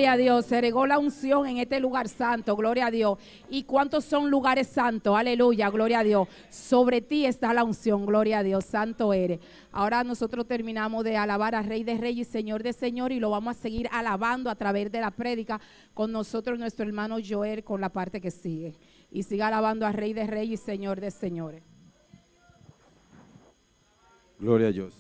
Gloria a Dios. Se regó la unción en este lugar santo. Gloria a Dios. ¿Y cuántos son lugares santos? Aleluya. Gloria a Dios. Sobre ti está la unción. Gloria a Dios. Santo eres. Ahora nosotros terminamos de alabar al Rey de Reyes y Señor de Señor y lo vamos a seguir alabando a través de la prédica con nosotros, nuestro hermano Joel, con la parte que sigue. Y siga alabando al Rey de Reyes y Señor de Señores. Gloria a Dios.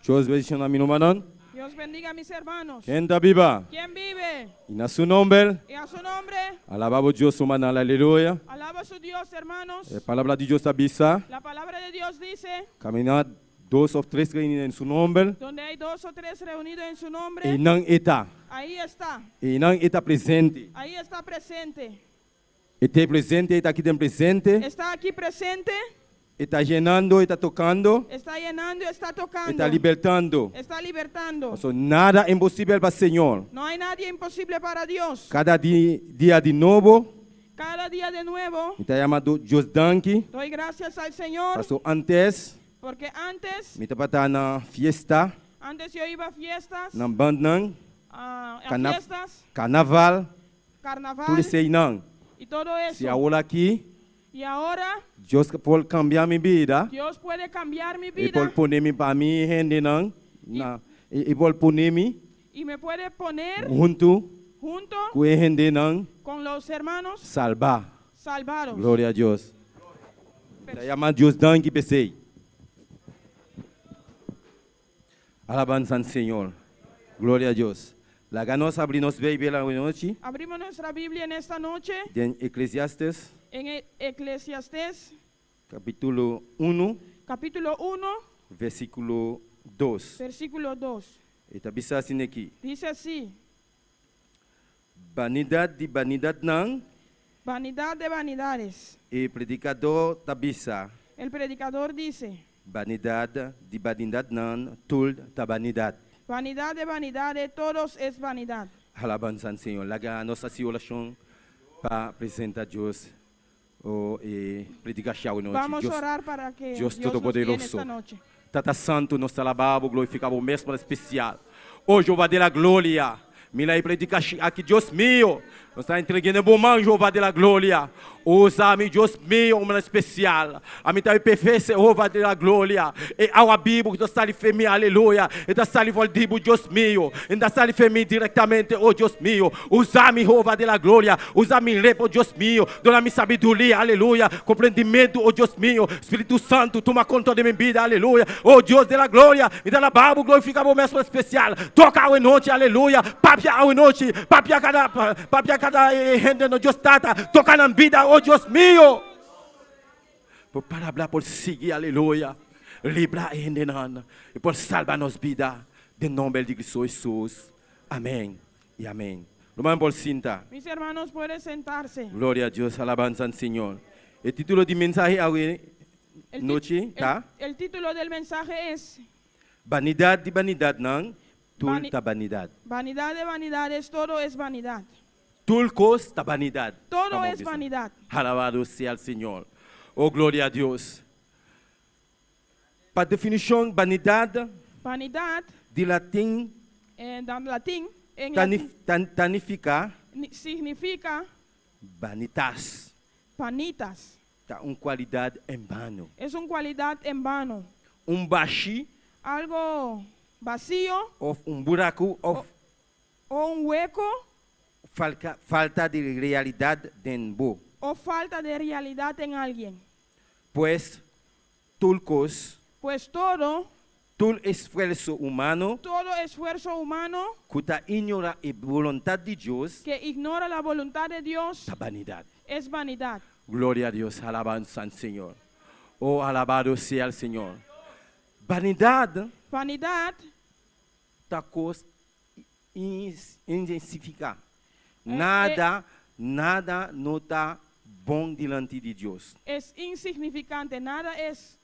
Dios bendiciona mi rumannan. Dios bendiga a mis hermanos. Ken ta biba? ¿Quién vive? I na su nòmber. Y a su nombre. Alabá Dios, rumannan, aleluya. Alaba a su Dios, hermanos. E palabra di Dios ta bisa. La palabra de Dios dice, Kaminda dos òf tres reuní den su nòmber. Donde hay dos o tres reunidos en su nombre, Einan e ta. Ahí está. Einan e ta presente. Ahí está presente. E ta presente, e ta aki den presente. Está aquí presente. E ta yenando, e ta tokando. Está llenando y está tocando. E ta libertando. Está libertando. So, nada imposibel pa Señor. No hay nadie imposible para Dios. Kada dia di nobo. Cada día de nuevo. Mi ta yama Dios danki. Doy gracias al Señor. Paso antes. Porque antes. Mi tabata na fiesta. Antes yo iba a fiestas. Na bandnan. A fiestas. Karnaval. Carnaval. Tur eseinan. Y todo eso. Si awor aki. Y ahora. Dios por kambia mi bida. Dios puede cambiar mi E vida. por pone mi pa mi hendenan. Na, e por pone mi. Y me puede poner. Huntu. Junto. Ku e hendenan. Con los hermanos. Salvá. Salvados. Gloria a Dios. Yama Dios danki p'esei. Alabansa na Señor. Gloria a Dios. Laga nos habri nos Beibel anochi. Abrimos nuestra Biblia en esta noche. Den Eclesiastes. En Eclesiastes. Kapítulo 1. Capítulo 1. Versíkulo 2. Versículo 2. E ta bisa asina aki. Dice así. Banidat di banidatnan. Vanidad de vanidades. E predikadó ta bisa. El predicador dice. Banidat di banidatnan, tur ta banidat. Vanidad de vanidades, todos es vanidad. Alabansa na Señor. Laga nos hasi orashon pa presentá Dios o e predikashon anochi. Vamos Dios, a orar para que Dios Dios nos guíe en Todopoderoso. esta noche. Tata Santu, nos ta alabá, glorifiká mes spesial. Oh, Jehová de la gloria. Mira e predikashon aki, Dios mio. Nos ta entregando bo man, Jehová de la gloria. Usa mi, Dios mio, un spesial. Ami ta perfeito, Jehová de la gloria. E awa bibu ku ta sali for di mi, aleluya. E ta sali for di bo, Dios mio. E ta sali for di mi direktamente, oh Dios mio. Usa mi, Jehová de la gloria. Usa mi lepra, Dios mio. Duna mi sabiduria, aleluya. Komprendementu, oh Dios mio. Spiritu Santu, tuma konta di mi bida, aleluya. Oh Dios de la gloria. Mi ta alabá, glorifiká mes spesial. Toka anochi, aleluya. Papia anochi. Papia kada, papia kada hende no Dios Tata. Toka na bida, oh Dios mio. Por palabra por sigui, aleluya. Libra hendenan. I por salba nos bida. Den nòmber di Kristu Hesus. Amèn i amèn. Ruman por sinta. Mis hermanos pueden sentarse. Gloria a Dios, alabansa na Señor. E título di mensahe El, nochi, ta? El título del mensaje es Banidat di banidatnan, tur ta banidat. Vanidad de vanidades, todo es vanidad. Tur kos ta banidat. Todo Vamos, es bisa. Vanidad. Alabado sea el Señor. Oh, gloria a Dios. Pa definishon, banidat Vanidad, di latin en latín, en tanif, latín, tan, ta nifiká significa vanitas. Vanitas. Ta un kualidat en vano. Es una cualidad en vano. Un bashí Algo vacío òf un buraku òf o un hueco falta di realidat den bo. O falta de realidad en alguien. Pues, tur kos, Pues todo, tur esfuerso humano todo esfuerzo humano ku ta ignorá e boluntat di Dios, que ignora la voluntad de Dios ta banidat. Es vanidad. Gloria a Dios, alabanza al Señor. Oh, alabado sea el Señor. Banidat Vanidad ta kos insignifiká. Nada, nada no ta bon dilanti di Dios. Es insignificante, nada es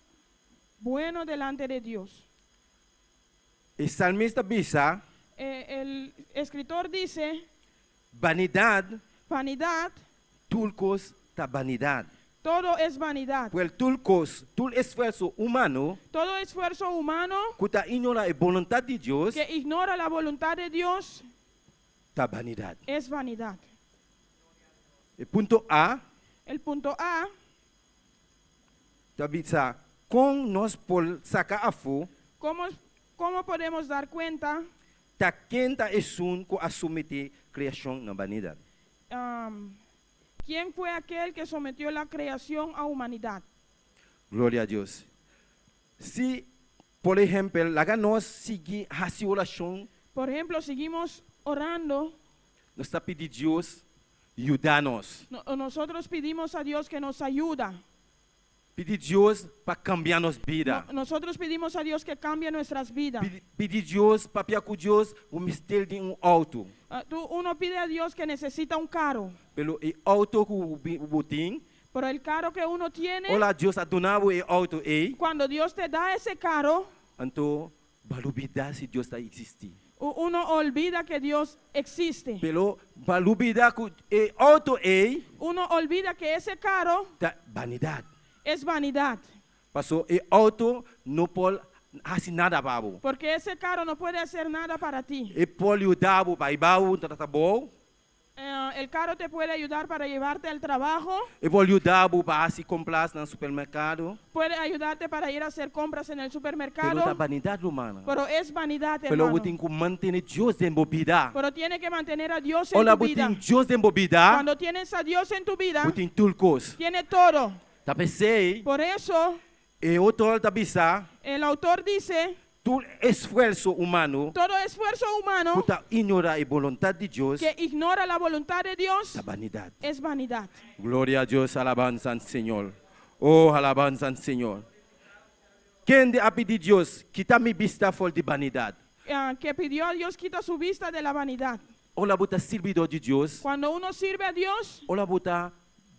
bueno delante de Dios. E salmista ta bisa, El escritor dice, banidat, vanidad, tur kos ta banidat. Todo es vanidad. Pues tur kos, tur esfuerso humano Todo esfuerzo humano ku ta ignorá e boluntat di Dios que ignora la voluntad de Dios ta banidat. Es vanidad. E punto A El punto A ta bisa kon nos por saka afó ¿Cómo podemos dar cuenta ta ken ta esun ku a someté kreashon na banidat? Quién fue aquel que sometió la creación a humanidad? Gloria na Dios. Si, por ehèmpel, laga nos sigui hasi orashon, Por ejemplo, seguimos orando, nos ta pidi Dios yuda nos. Nosotros pedimos a Dios que nos ayuda. Pidi Dios pa kambia nos bida. Nosotros pedimos a Dios que cambie nuestras vidas. Pidi Dios, papia ku Dios, bo mester di un outo. Ah, uno pide a Dios que necesita un carro, Pero e outo ku bo tin, pero el carro que uno tiene, ora Dios a duna e outo ei, cuando Dios te da ese carro, anto bo a lubidá si Dios ta eksistí. Uno olvida que Dios existe. Pero bo a lubidá ku e outo ei Uno olvida que ese carro ta banidat. Es vanidad. Paso e outo no por hasi nada pa bo. Porque ese carro no puede hacer nada para ti. E por yuda bo pa hiba bo na trabou. El carro te puede ayudar para llevarte al trabajo, E por yuda bo pa hasi kompra na supermerkado. Puede ayudarte para ir a hacer compras en el Pero supermercado, ta banidat, ruman. Pero es vanidad, Pero hermano. bo tin ku mantené Dios den bo bida. Pero tiene que mantener a Dios en Ora tu vida. bo tin Dios den bo bida, Cuando tienes a Dios en tu vida, bo tin tur kos. Tiene todo. Ta p'esei, Por eso, e outor ta bisa, el autor dice, tur esfuerso humano todo esfuerzo humano ku ta ignorá e boluntat di Dios, que ignora la voluntad de Dios ta banidat. Es vanidad. Gloria na Dios, alabansa na Señor. Oh, alabansa na Señor. Ken a pidi Dios, kita mi bista for di banidat. Ah, que pidió a Dios quita su vista de la vanidad. Ora bo ta sirbidó di Dios, Cuando uno sirve a Dios, ora bo ta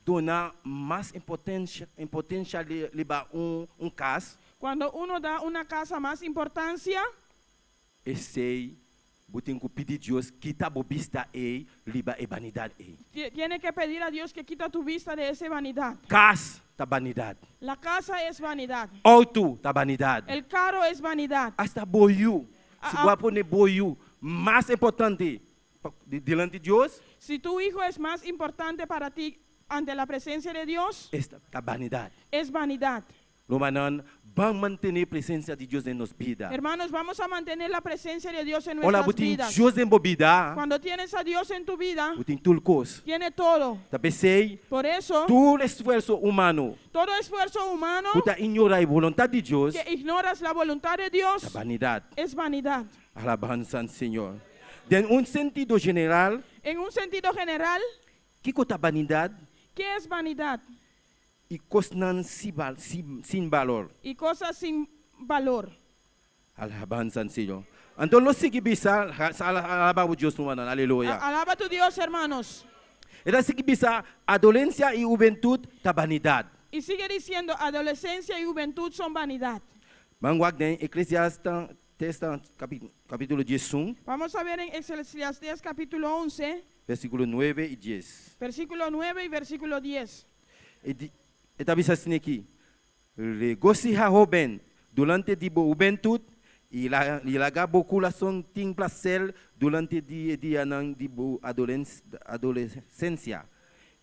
duna mas importansia riba un kas, cuando uno da una casa más importancia, esei bo tin ku pidi Dios kita bo bista ei riba e banidat ei. Tiene que pedir a Dios que quita tu vista de esa vanidad. Kas ta banidat. La casa es vanidad. Outo ta banidat. El carro es vanidad. Hasta bo yu. Si Ah, ah. bo pone bo yu mas importante dilanti di Dios, Si tu hijo es más importante para ti ante la presencia de Dios, esta ta banidat. Es vanidad. Rumannan, ban mantené presensia di Dios den nos bida. Hermanos, vamos a mantener la presencia de Dios en Ora nuestras bo tin vidas. Dios den bo bida, Cuando tienes a Dios en tu vida, bo tin tur kos. Tiene todo. Ta p'esei, Por eso, tur esfuerso humano todo esfuerzo humano ku ta ignorá e boluntat di Dios, que ignoras la voluntad de Dios ta banidat. Es vanidad. Alabansa na Señor. Den un sentido general, En un sentido general, kiko ta banidat ¿qué es vanidad? I kosnan sin balor. Y cosas sin valor. Alabansa na Señor. Anto, nos sigui bisa, alabá Dios, rumannan, aleluya. Alaba a tu Dios, hermanos. E ta sigui bisa, adolesensia i hubentut ta banidat. Y sigue diciendo, adolescencia y juventud son vanidad. Ban wak den Eklesiastes kapítulo 11, Vamos a ver en Eclesiastés capítulo 11, versíkulo 9 i 10. Versículo 9 y versículo 10. E ta bisa asina aki. Regosihá, hóben, durante di bo hubentut i laga bo kurason tin plaser durante di dianan di bo adolesensia.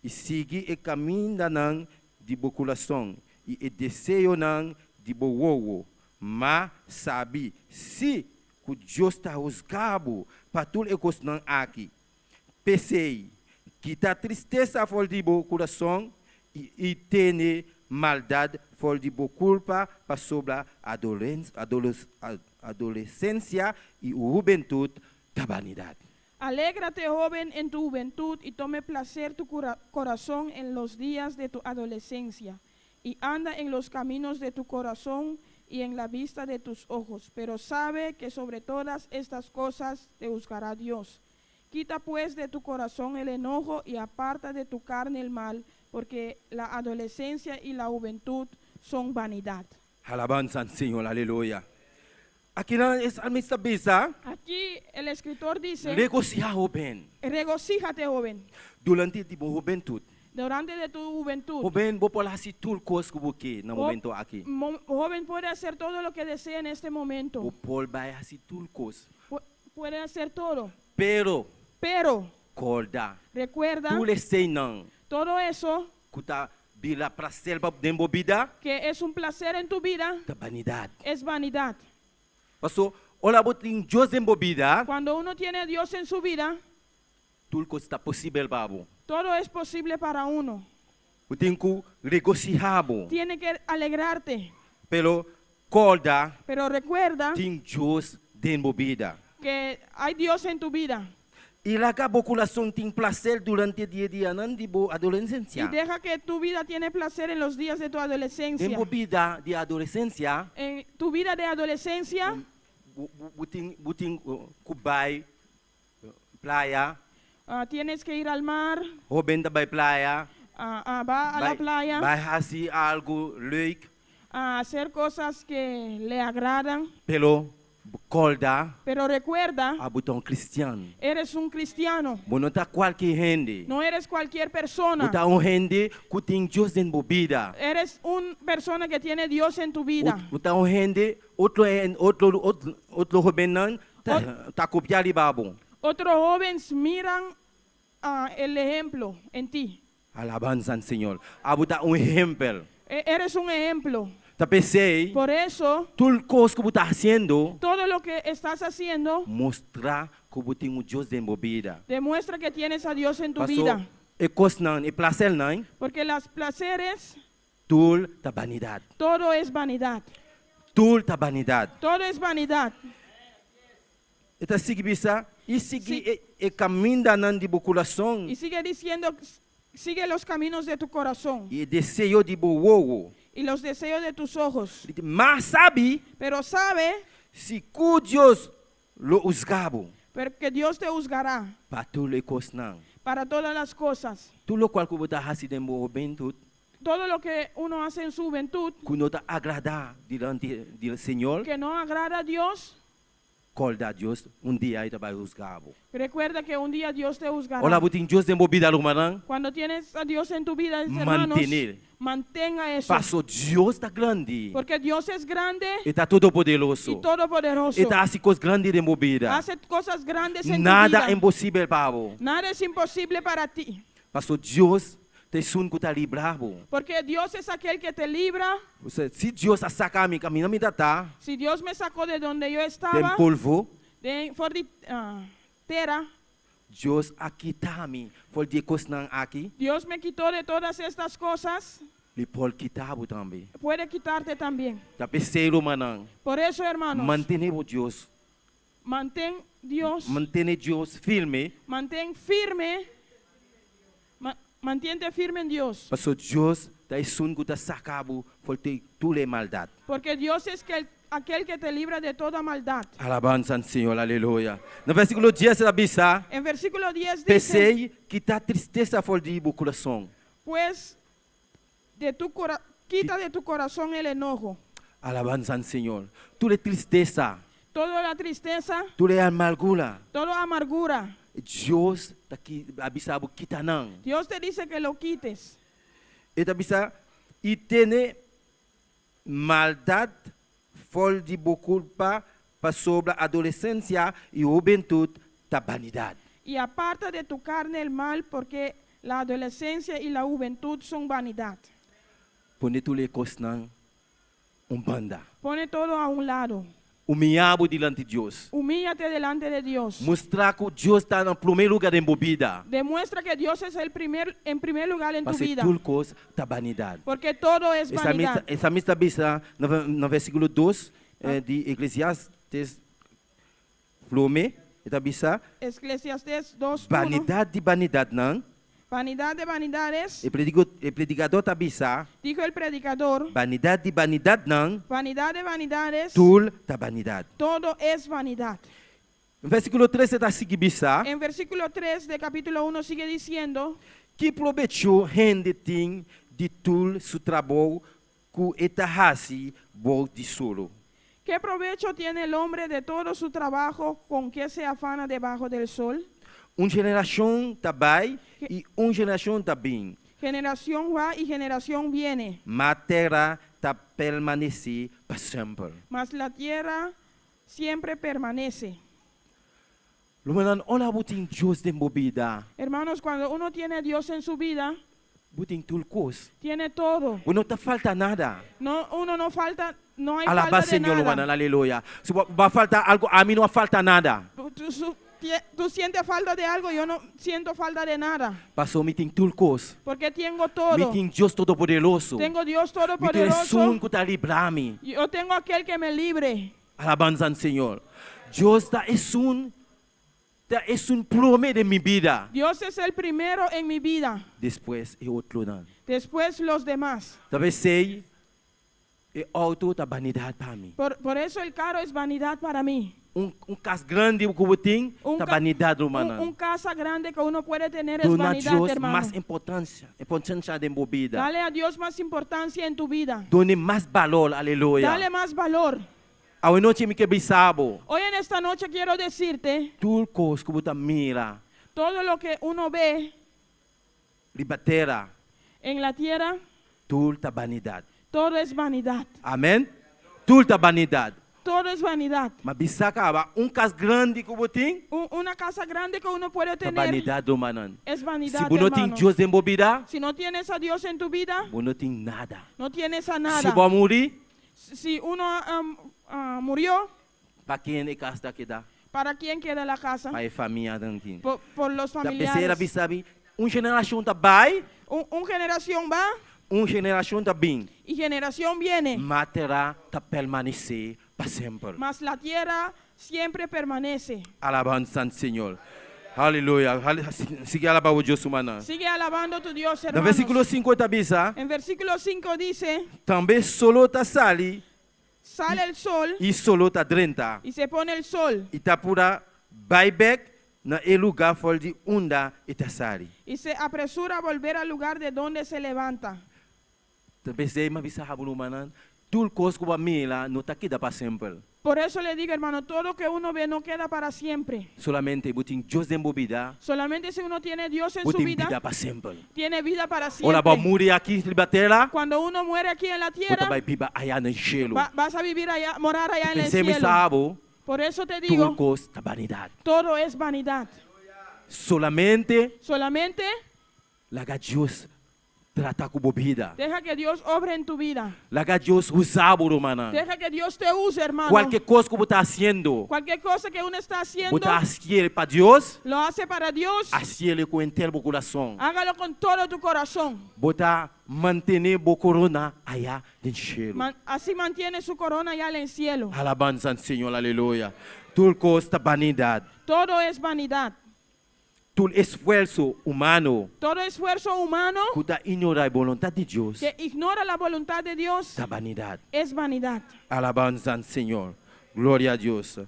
I sigui e kamindanan di bo kurason i e deseonan di bo wowo. Ma sabi, si ku Dios ta husga bo pa tur e kosnan aki. P'esei, kita tristesa for di bo kurason i tene maldat for di bo kurpa pasobra adolesensia i hubentut ta banidat. Alégrate, joven, en tu juventud y tome placer tu corazón en los días de tu adolescencia. Y anda en los caminos de tu corazón y en la vista de tus ojos. Pero sabe que sobre todas estas cosas te juzgará Dios. Quita pues de tu corazón el enojo y aparta de tu carne el mal, porque la adolescencia y la juventud son vanidad. Alabansa na Señor, aleluya. Aki nan e salmista ta bisa, Aquí el escritor dice, regosihá, hóben, regocíjate, joven, durante di bo hubentut. Durante de tu juventud. Hóben, bo por hasi tur kos ku bo ke na momento aki. Joven puede hacer todo lo que desee en este momento. Bo por bai hasi tur kos. Puede hacer todo. Pero, Pero, kòrda, recuerda, tur eseinan todo eso ku ta bira plaser pa den bo bida, que es un placer en tu vida, ta banidat. Es vanidad. Paso, ora bo tin Dios den bo bida, Cuando uno tiene a Dios en su vida, tur kos ta posibel pa bo. Todo es posible para uno. Bo tin ku regosihá bo. Tiene que alegrarte. Pero kòrda, Pero recuerda tin Dios den bo bida. Que hay Dios en tu vida. I laga bo kurason tin plaser durante di e dianan di bo Y adolesensia. deja que tu vida tiene placer en los días de tu adolescencia. Den bo bida di adolesensia, En tu vida de adolescencia, bo tin bo tin ku bai playa. Tienes que ir al mar. Hóben ta bai playa. Va a la playa. Bai hasi algu leuk. A hacer cosas que le agradan. Pero kòrda, Pero recuerda, abo ta un kristian. Eres un cristiano. Bo no ta kualke hende. No eres cualquier persona. Bo ta un hende ku tin Dios den bo bida. Eres una persona que tiene Dios en tu vida. Bo ta un hende, otro otro otro otro hóbennan ta kopia riba bo. Otros jóvenes miran el ejemplo en ti. Alabansa na Señor. Abo ta un ehèmpel. Eres un ejemplo. Ta p'esei, Por eso, tur kos ku bo ta hasiendo, todo lo que estás haciendo, mustra ku bo tin un Dios den bo bida. Demuestra que tienes a Dios en tu Paso, vida. e kosnan, e plasernan, Porque las placeres, tur ta banidat. Todo es vanidad. Tur ta banidat. Todo es vanidad. E ta sigui bisa, i sigui Si. e kamindanan di bo kurason. Y sigue diciendo: sigue los caminos de tu corazón I e deseo di bo wowo. Y los deseos de tus ojos. Ma sabi, Pero sabe si ku Dios lo husga bo pero que Dios te juzgará pa tur e kosnan. Para todas las cosas. Tur lokual ku bo ta hasi den bo hubentut, Todo lo que uno hace en su juventud ku no ta agradá dilanti di Señor, que no agrada a Dios, kòrda, Dios un dia e ta bai husga bo. Recuerda que un día Dios te juzgará. Ora bo tin Dios den bo bida, rumannan, Cuando tienes a Dios en tu vida, hermanos, mantené. Mantenga eso. Paso Dios ta grandi. Porque Dios es grande E ta todopoderoso. Y todopoderoso. E ta hasi kos grandi den bo bida. Hace cosas grandes en tu Nada vida. imposibel pa bo. Nada es imposible para ti. Paso Dios ta esun ku ta libra bo. Porque Dios es aquel que te libra. Osea, si Dios a saka mi kaminda mi ta, Si Dios me sacó de donde yo den estaba, polvo, de for di tera, Dios a kita mi for di e kosnan aki, Dios me quitó de todas estas cosas, E por kita bo tambe. Puede quitarte también. Ta p'esei, rumannan, Por eso, hermanos, mantené bo Dios, mantén Dios, mantené Dios firme, mantén firme, mantente firme en Dios. Paso Dios ta esun ku ta saka bo for di tur e maldat. Porque Dios es aquel que te libra de toda maldad. Alabansa na Señor, aleluya. Na versíkulo 10 e ta bisa, En versículo 10 dice, P'esei, kita tristesa for di bo kurason. Pues quita de tu corazón el enojo. Alabansa na Señor. Tur e tristesa, Toda la tristeza, tur e amargura, toda amargura. Dios ta ki, a bisa bo kita nan. Dios te dice que lo quites. E ta bisa, i tene maldat for di bo kurpa, pasobra adolesensia i hubentut ta banidat. Y aparta de tu carne el mal, porque la adolescencia y la juventud son vanidad. Pone tur e kosnan un banda. Pone todo a un lado. Humiliá bo dilanti di Dios. Humíllate delante de Dios. Mustra ku Dios ta na promé lugá den bo bida. Demuestra que Dios es el primer, en primer lugar en tu Pasobra vida. tur kos ta banidat. Porque todo es Esa vanidad. E mes ta bisa na versíkulo 2 di Eklesiastes promé, e ta bisa, Eclesiastés 2, 1. Banidat di banidatnan. Vanidad de vanidades, E predikadó ta bisa, dijo el predicador. Banidat di banidatnan, Vanidad de vanidades, tur ta banidat. Todo es vanidad. Versíkulo 3 e ta sigui bisa, En versículo 3 de capítulo 1 sigue diciendo, Ki probecho hende tin di tur su trabou ku e ta hasi bou di solo? ¿Qué provecho tiene el hombre de todo su trabajo con que se afana debajo del sol? Un generashon ta bai i un generashon ta bin. Generación va y generación viene, Ma tera ta permanesé pa semper. Mas la tierra siempre permanece. Rumannan, ora bo tin Dios den bo bida, Hermanos, cuando uno tiene a Dios en su vida, bo tin tur kos. Tiene todo. Bo no ta falta nada. No, uno no falta, no hay Alabá falta de Señor, nada. Rumannan, aleluya. Si bo a falta algu, ami no a falta nada. Tú sientes falta de algo, yo no siento falta de nada. Pasó mi tin tur kos. Porque tengo Mi todo. tin Dios Todopoderoso. Tengo Dios Mi tin Todopoderoso. Esun ku ta libra mi. Yo tengo aquel que me libre. Alabansa na Señor. Dios ta esun ta esun promé den mi bida. Dios es el primero en mi vida. Despues e otronan. Después los demás. Ta p'esei e outo ta banidat pa mi. Por eso el carro es vanidad para mí. Un kas grandi ku bo tin ta banidat, rumannan. Un casa grande que uno puede tener es Duna vanidad, Dios hermano. mas importansia, importansia den bo bida. Dale a Dios más importancia en tu vida. Dun'é mas balor, aleluya. Dale más valor. Awe nochi mi ke bisa bo. Hoy en esta noche quiero decirte, Tur kos ku bo ta mira todo lo que uno ve riba tera, en la tierra, tur ta banidat. Todo es vanidad. Amèn. Tur ta banidat. Todo es vanidad. M'a bisa kaba, un kas grandi ku bo tin, Una casa grande que uno puede ta tener banidat, rumannan. es vanidad, Si bo no tin hermano. Dios den bo bida, Si no tienes a Dios en tu vida, bo no tin nada. No tienes a Si nada. bo muri, Si uno murió, pa ken e kas ta keda? ¿Para quién queda la casa? Pa e famianan tin. Por los Ta p'esei familiares. bisa mi, un generashon ta bai, Un generación va un generashon ta bin. Y generación viene. Ma tera ta permanesé pa semper. Mas la tierra siempre permanece. Alabansa na Señor. Aleluya. Sigui alabá Dios, rumannan. Sigue alabando a tu Dios, Na hermanos. versíkulo 5 ta bisa, En versículo 5 dice, Tambe solo ta sali sale el sol i solo ta drenta. Y se pone el sol I ta pura bai bèk na e lugá for di unda e ta sali. Y se apresura a volver al lugar de donde se levanta. Ta p'esei m'a bisa bo, rumannan, tur kos ku bo a mira no ta keda pa semper. Por eso le digo, hermano, todo lo que uno ve no queda para siempre. Solamente bo tin Dios den bo bida, Solamente si uno tiene Dios en bo su tin vida, bida pa semper. Tiene vida para Ora bo siempre. muri aki riba tera, Cuando uno muere aquí en la bo ta tierra, bai biba aya na shelu. vas a vivir allá, morar allá en el P'esei mi cielo. sa bo, Por eso te tur digo, kos ta banidat. Todo es vanidad. Solamente Solamente laga Dios trata ku bo bida. Deja que Dios obre en tu vida. Laga Dios usa bo, rumannan. Deja que Dios te use, hermano. Kualke kos ku bo ta hasiendo, Cualquier cosa que uno está haciendo, bo ta hasié pa Dios, lo hace para Dios. Hasié ku henter bo kurason. Hágalo con todo tu corazón. Bo ta mantené bo korona aya den shelu. Así mantiene su corona allá en el cielo. Alabansa na Señor, aleluya. Tur kos ta banidat. Todo es vanidad. Tur esfuerso humano Todo esfuerzo humano ku ta ignorá e boluntat di Dios, que ignora la voluntad de Dios ta banidat. Es vanidad. Alabansa na Señor. Gloria na Dios.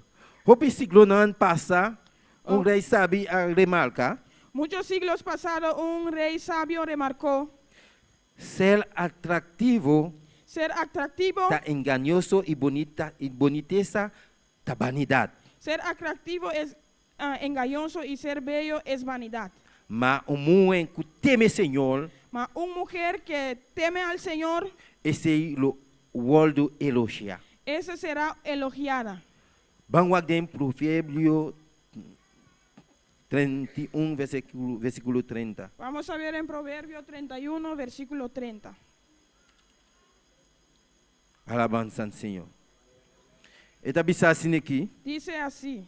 Hopi siglonan pasá, un rei sabí a remarká, Muchos siglos pasados, un rey sabio remarcó, Ser atraktivo ser atractivo, ta engañoso i bunita i bunitesa ta banidat. Ser atractivo es engañoso y ser bello es vanidad. Ma un muhé ku teme Señor, Ma una mujer que teme al Señor, esei lo wòrdu elogiá. Esa será elogiada. Ban wak den Proverbio 31, versíkulo 30. Vamos a ver en Proverbio 31, versículo 30. Alabansa na Señor. E ta bisa asina aki. Dice así.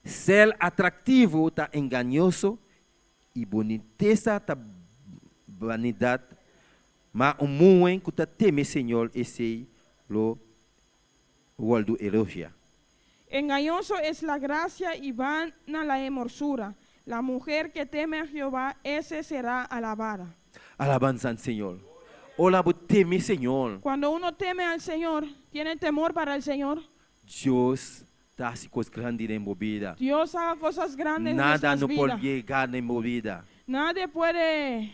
Ser atraktivo ta engañoso i bunitesa ta banidat, ma un muhé ku ta teme Señor, esei lo wòrdu elogiá. Engañoso es la gracia y vana la hermosura. La mujer que teme a Jehová, ese será alabada. Alabansa na Señor. Ora bo teme Señor. Cuando uno teme al Señor, tiene temor para el Señor. Dios ta hasi kos grandi den bo bida. Dios haga cosas grandes en Nada nuestras no por vidas. yega den bo bida. Nadie puede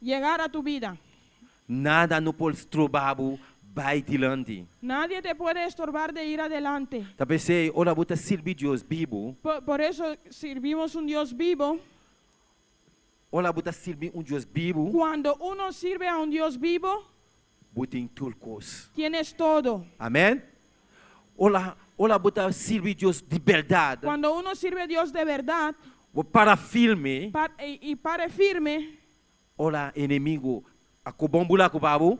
llegar a tu vida. Nada no por stroba bo bai dilanti. Nadie te puede estorbar de ir adelante. Ta p'esei, ora bo ta sirbi Dios bibu. Por eso servimos un Dios vivo. Ora bo ta sirbi un Dios bibu. Cuando uno sirve a un Dios vivo, Bo tin tur kos. Tienes todo. Amèn. Ora, ora bo ta sirbi Dios di bèrdat. Cuando uno sirve a Dios de verdad, Bo para firme. Y pare firme. Ora enemigu a koba un buraku pa bo.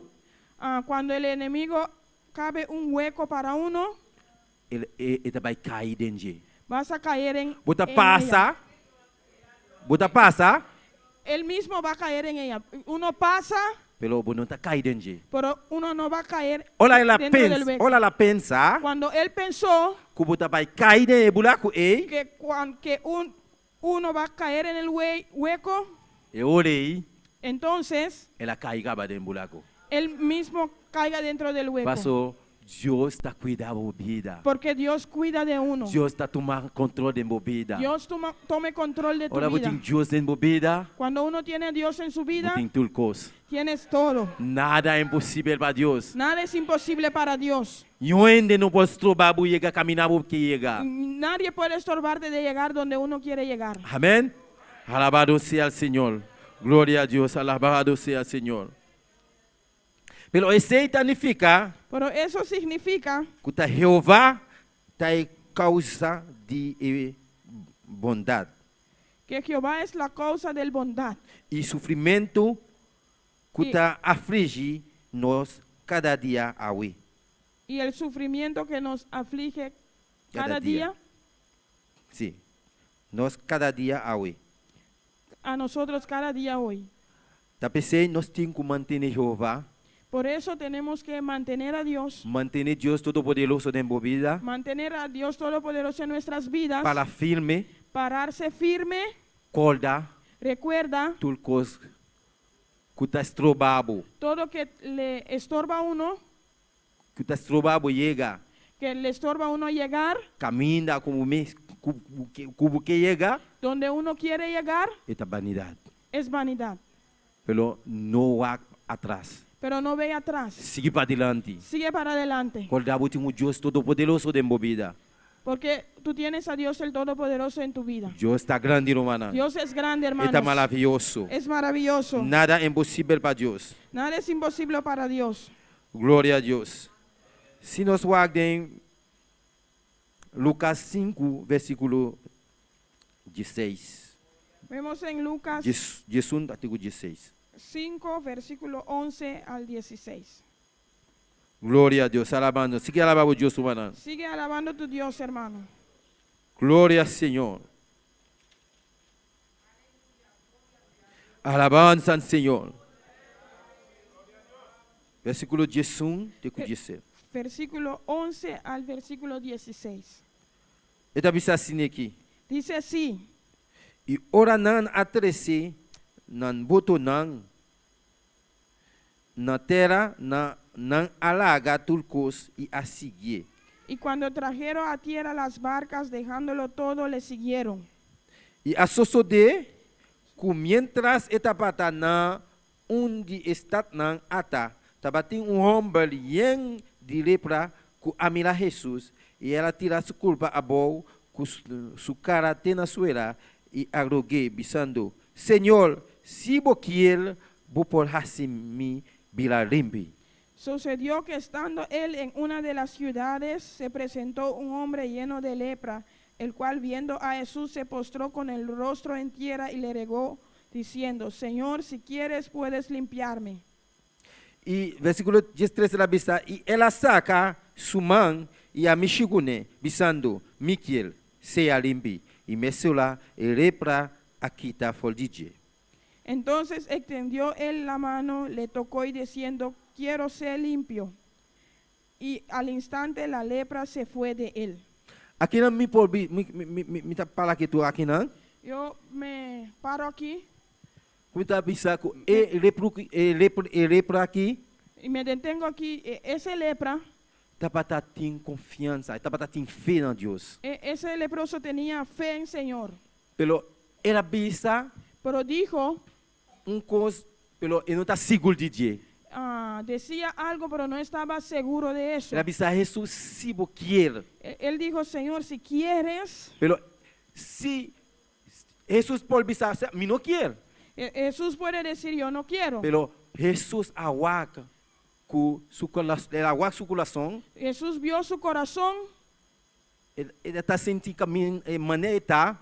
Cuando el enemigo cabe un hueco para uno, E ta bai kai den dje. Vas a caer en Bo ta en ella. pasa, bo ta pasa. Él mismo va a caer en ella. Uno pasa, Pero bo no ta kai den dje. Pero uno no va a caer Ora el a dentro del pensa, hueco. ora el a pensa Cuando él pensó ku bo ta bai kai den e buraku ei, que uno va a caer en el hueco, e ora ei entonces el a kai kaba den buraku. Él mismo caiga dentro del hueco. Paso Dios ta kuida bo bida. Porque Dios cuida de uno. Dios ta tuma kontrol den bo bida. Dios tome control de tu Ora bo vida. tin Dios den bo bida, Cuando uno tiene a Dios en su vida, bo tin tur kos. Tienes todo. Nada imposibel pa Dios. Nada es imposible para Dios. Niun hende no por stroba bo yega kaminda bo ke yega. Nadie puede estorbarte de llegar donde uno quiere llegar. Amèn. Alabado sea el Señor. Gloria a Dios. Alabado sea el Señor. Pero esei ta nifiká Pero eso significa ku ta Jehová ta e kousa di e bondat. Que Jehová es la causa del bondad. I sufrimentu ku ta afligí nos kada dia awe. Y el sufrimiento que nos aflige Kada cada dia. dia. Sí, nos kada dia awe. A nosotros cada día hoy. Ta p'esei nos tin ku mantené Jehová. Por eso tenemos que mantener a Dios. Mantené Dios Todopoderoso den bo bida. Mantener a Dios Todopoderoso en nuestras vidas. Para firme. Pararse firme. Kòrda. Recuerda. Tur kos ku ta stroba bo. Todo que le estorba a uno. Ku ta stroba bo yega. Que le estorba a uno llegar. Kaminda ku bo mes ku bo ke yega. Donde uno quiere llegar. E ta banidat. Es vanidad. Pero no wak atras. Pero no ve atrás. Sigui padilanti. Sigue para adelante. Kòrda bo tin un Dios Todopoderoso den bo bida. Porque tú tienes a Dios el Todopoderoso en tu vida. Dios ta grandi, rumannan. Dios es grande, E ta hermanos. maravioso. Es maravilloso. Nada imposibel pa Dios. Nada es imposible para Dios. Gloria a Dios. Si nos wak den Lucas 5, versíkulo 16. Vemos en Lucas 11 artíkulo 16. 5, versículo 11 al 16. Gloria a Dios, alabando. Sigui alabá bo Dios, rumannan. Sigue alabando tu Dios, hermano. Gloria al Señor. Alabanza al Señor. Versíkulo 11 te ku 16. Versículo 11 al versículo 16. E ta bisa asina aki. Dice así. I ora nan a trese nan botonan na tera, nan a laga tur kos i a siguié. Y cuando trajeron a tierra las barcas, dejándolo todo, le siguieron. I a sosodé ku miéntras e tabata na un di e statnan ata, tabatin un hòmber yen di lepra ku a mira Hesus, i el a tira su kurpa abou ku su kara te na suela i a rog'é, bisando, Señor, si bo kier, bo por hasi mi bira limpi. Sucedió que estando él en una de las ciudades, se presentó un hombre lleno de lepra, el cual viendo a Jesús se postró con el rostro en tierra y le regó, diciendo, Señor, si quieres puedes limpiarme. I versíkulo 13 ta bisa, I el a saka su man i a mishi kuné, bisando, Mi kier, sea limpi. I mesora e lepra a kita for di dje. Entonces extendió él la mano, le tocó y diciendo, Quiero ser limpio. Y al instante la lepra se fue de él. Akinan mi por bi, mi, mi, mi, mi ta para ketu akinan. Yo me paro aquí. Ku mi ta bisa ku e lepru, e lepra, e lepra aki. Y me detengo aquí, ese lepra. Tabata tin konfiansa, e tabata tin fe na Dios. Ese leproso tenía fe en Señor. Pero el a bisa. Pero dijo. Un kos, pero e no ta sigur di dje. Decía algo, pero no estaba seguro de eso. El a bisa Hesus, si bo kier. Él dijo, Señor, si quieres. Pero si Hesus por bisa, mi no kier. Jesús puede decir: "Yo no quiero". Pero Hesus a wak ku su kurason, el a wak su kurason. Jesús vio su corazón, E ta sinti kaminda manera e ta,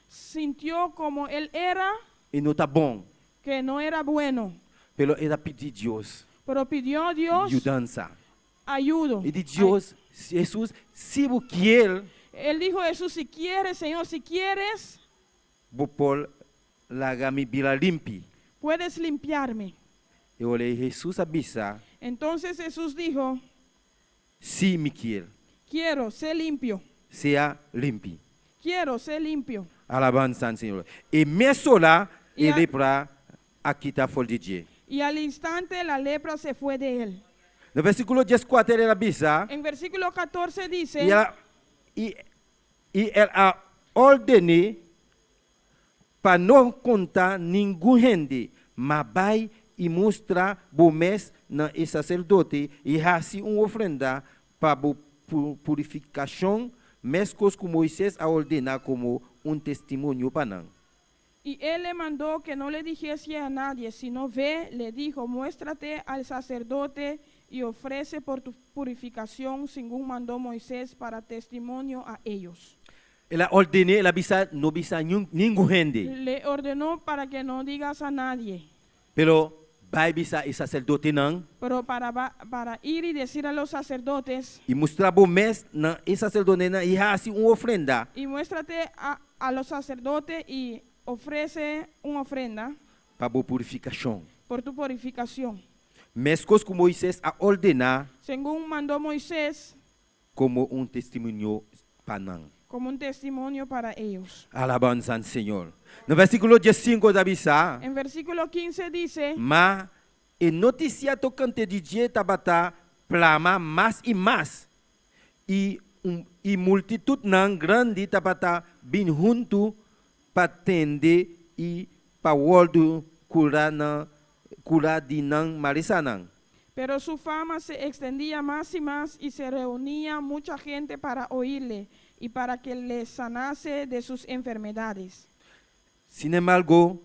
sintió como él era, e no ta bon. Que no era bueno. Pero el a pidi Dios Pero pidió a Dios yudansa. Ayuda. E di Dios, Hesus, si bo ke, Él dijo a Jesús: "Si quieres, Señor, si quieres, bo por laga mi bira limpi. Puedes limpiarme". E ora Hesus a bisa, Entonces Jesús dijo: "Si mi ke, "Quiero ser limpio". Sea limpi. Quiero ser limpio. Alabansa na Señor. I mesora I e lepra a kita for di dje. Y al instante la lepra se fue de él. Na versíkulo 14 el a bisa, En versículo 14 dice, I el a orden'é pa no konta ningun hende, ma bai i mustra bo mes na e saserdote i hasi un ofrenda pa bo purifikashon, meskos ku Moises a ordená komo un testimonio pa nan. Y él le mandó que no le dijese a nadie, sino: "Ve", le dijo, "muéstrate al sacerdote y ofrece por tu purificación, según mandó Moisés, para testimonio a ellos". El a orden'é, el a bisa, no bisa ningun hende. Le ordenó para que no digas a nadie, Pero bai bisa e saserdotenan pero para ir y decir a los sacerdotes i mustra bo mes na e saserdotenan i hasi un ofrenda y muéstrate a los sacerdotes y ofrece una ofrenda pa bo purifikashon. Por tu purificación. Meskos ku Moises a ordená Según mandó Moisés komo un testimonio pa nan. Como un testimonio para ellos. Alabansa na Señor. Na versíkulo 15 ta bisa, En versículo 15 dice, Ma e notisia tokante di dje tabata plama mas i mas. I multitutnan grandi tabata bin huntu pa tende i pa wòrdu kurá di nan malesanan. Pero su fama se extendía más y más y se reunía mucha gente para oírle y para que le sanase de sus enfermedades. Sin embargo,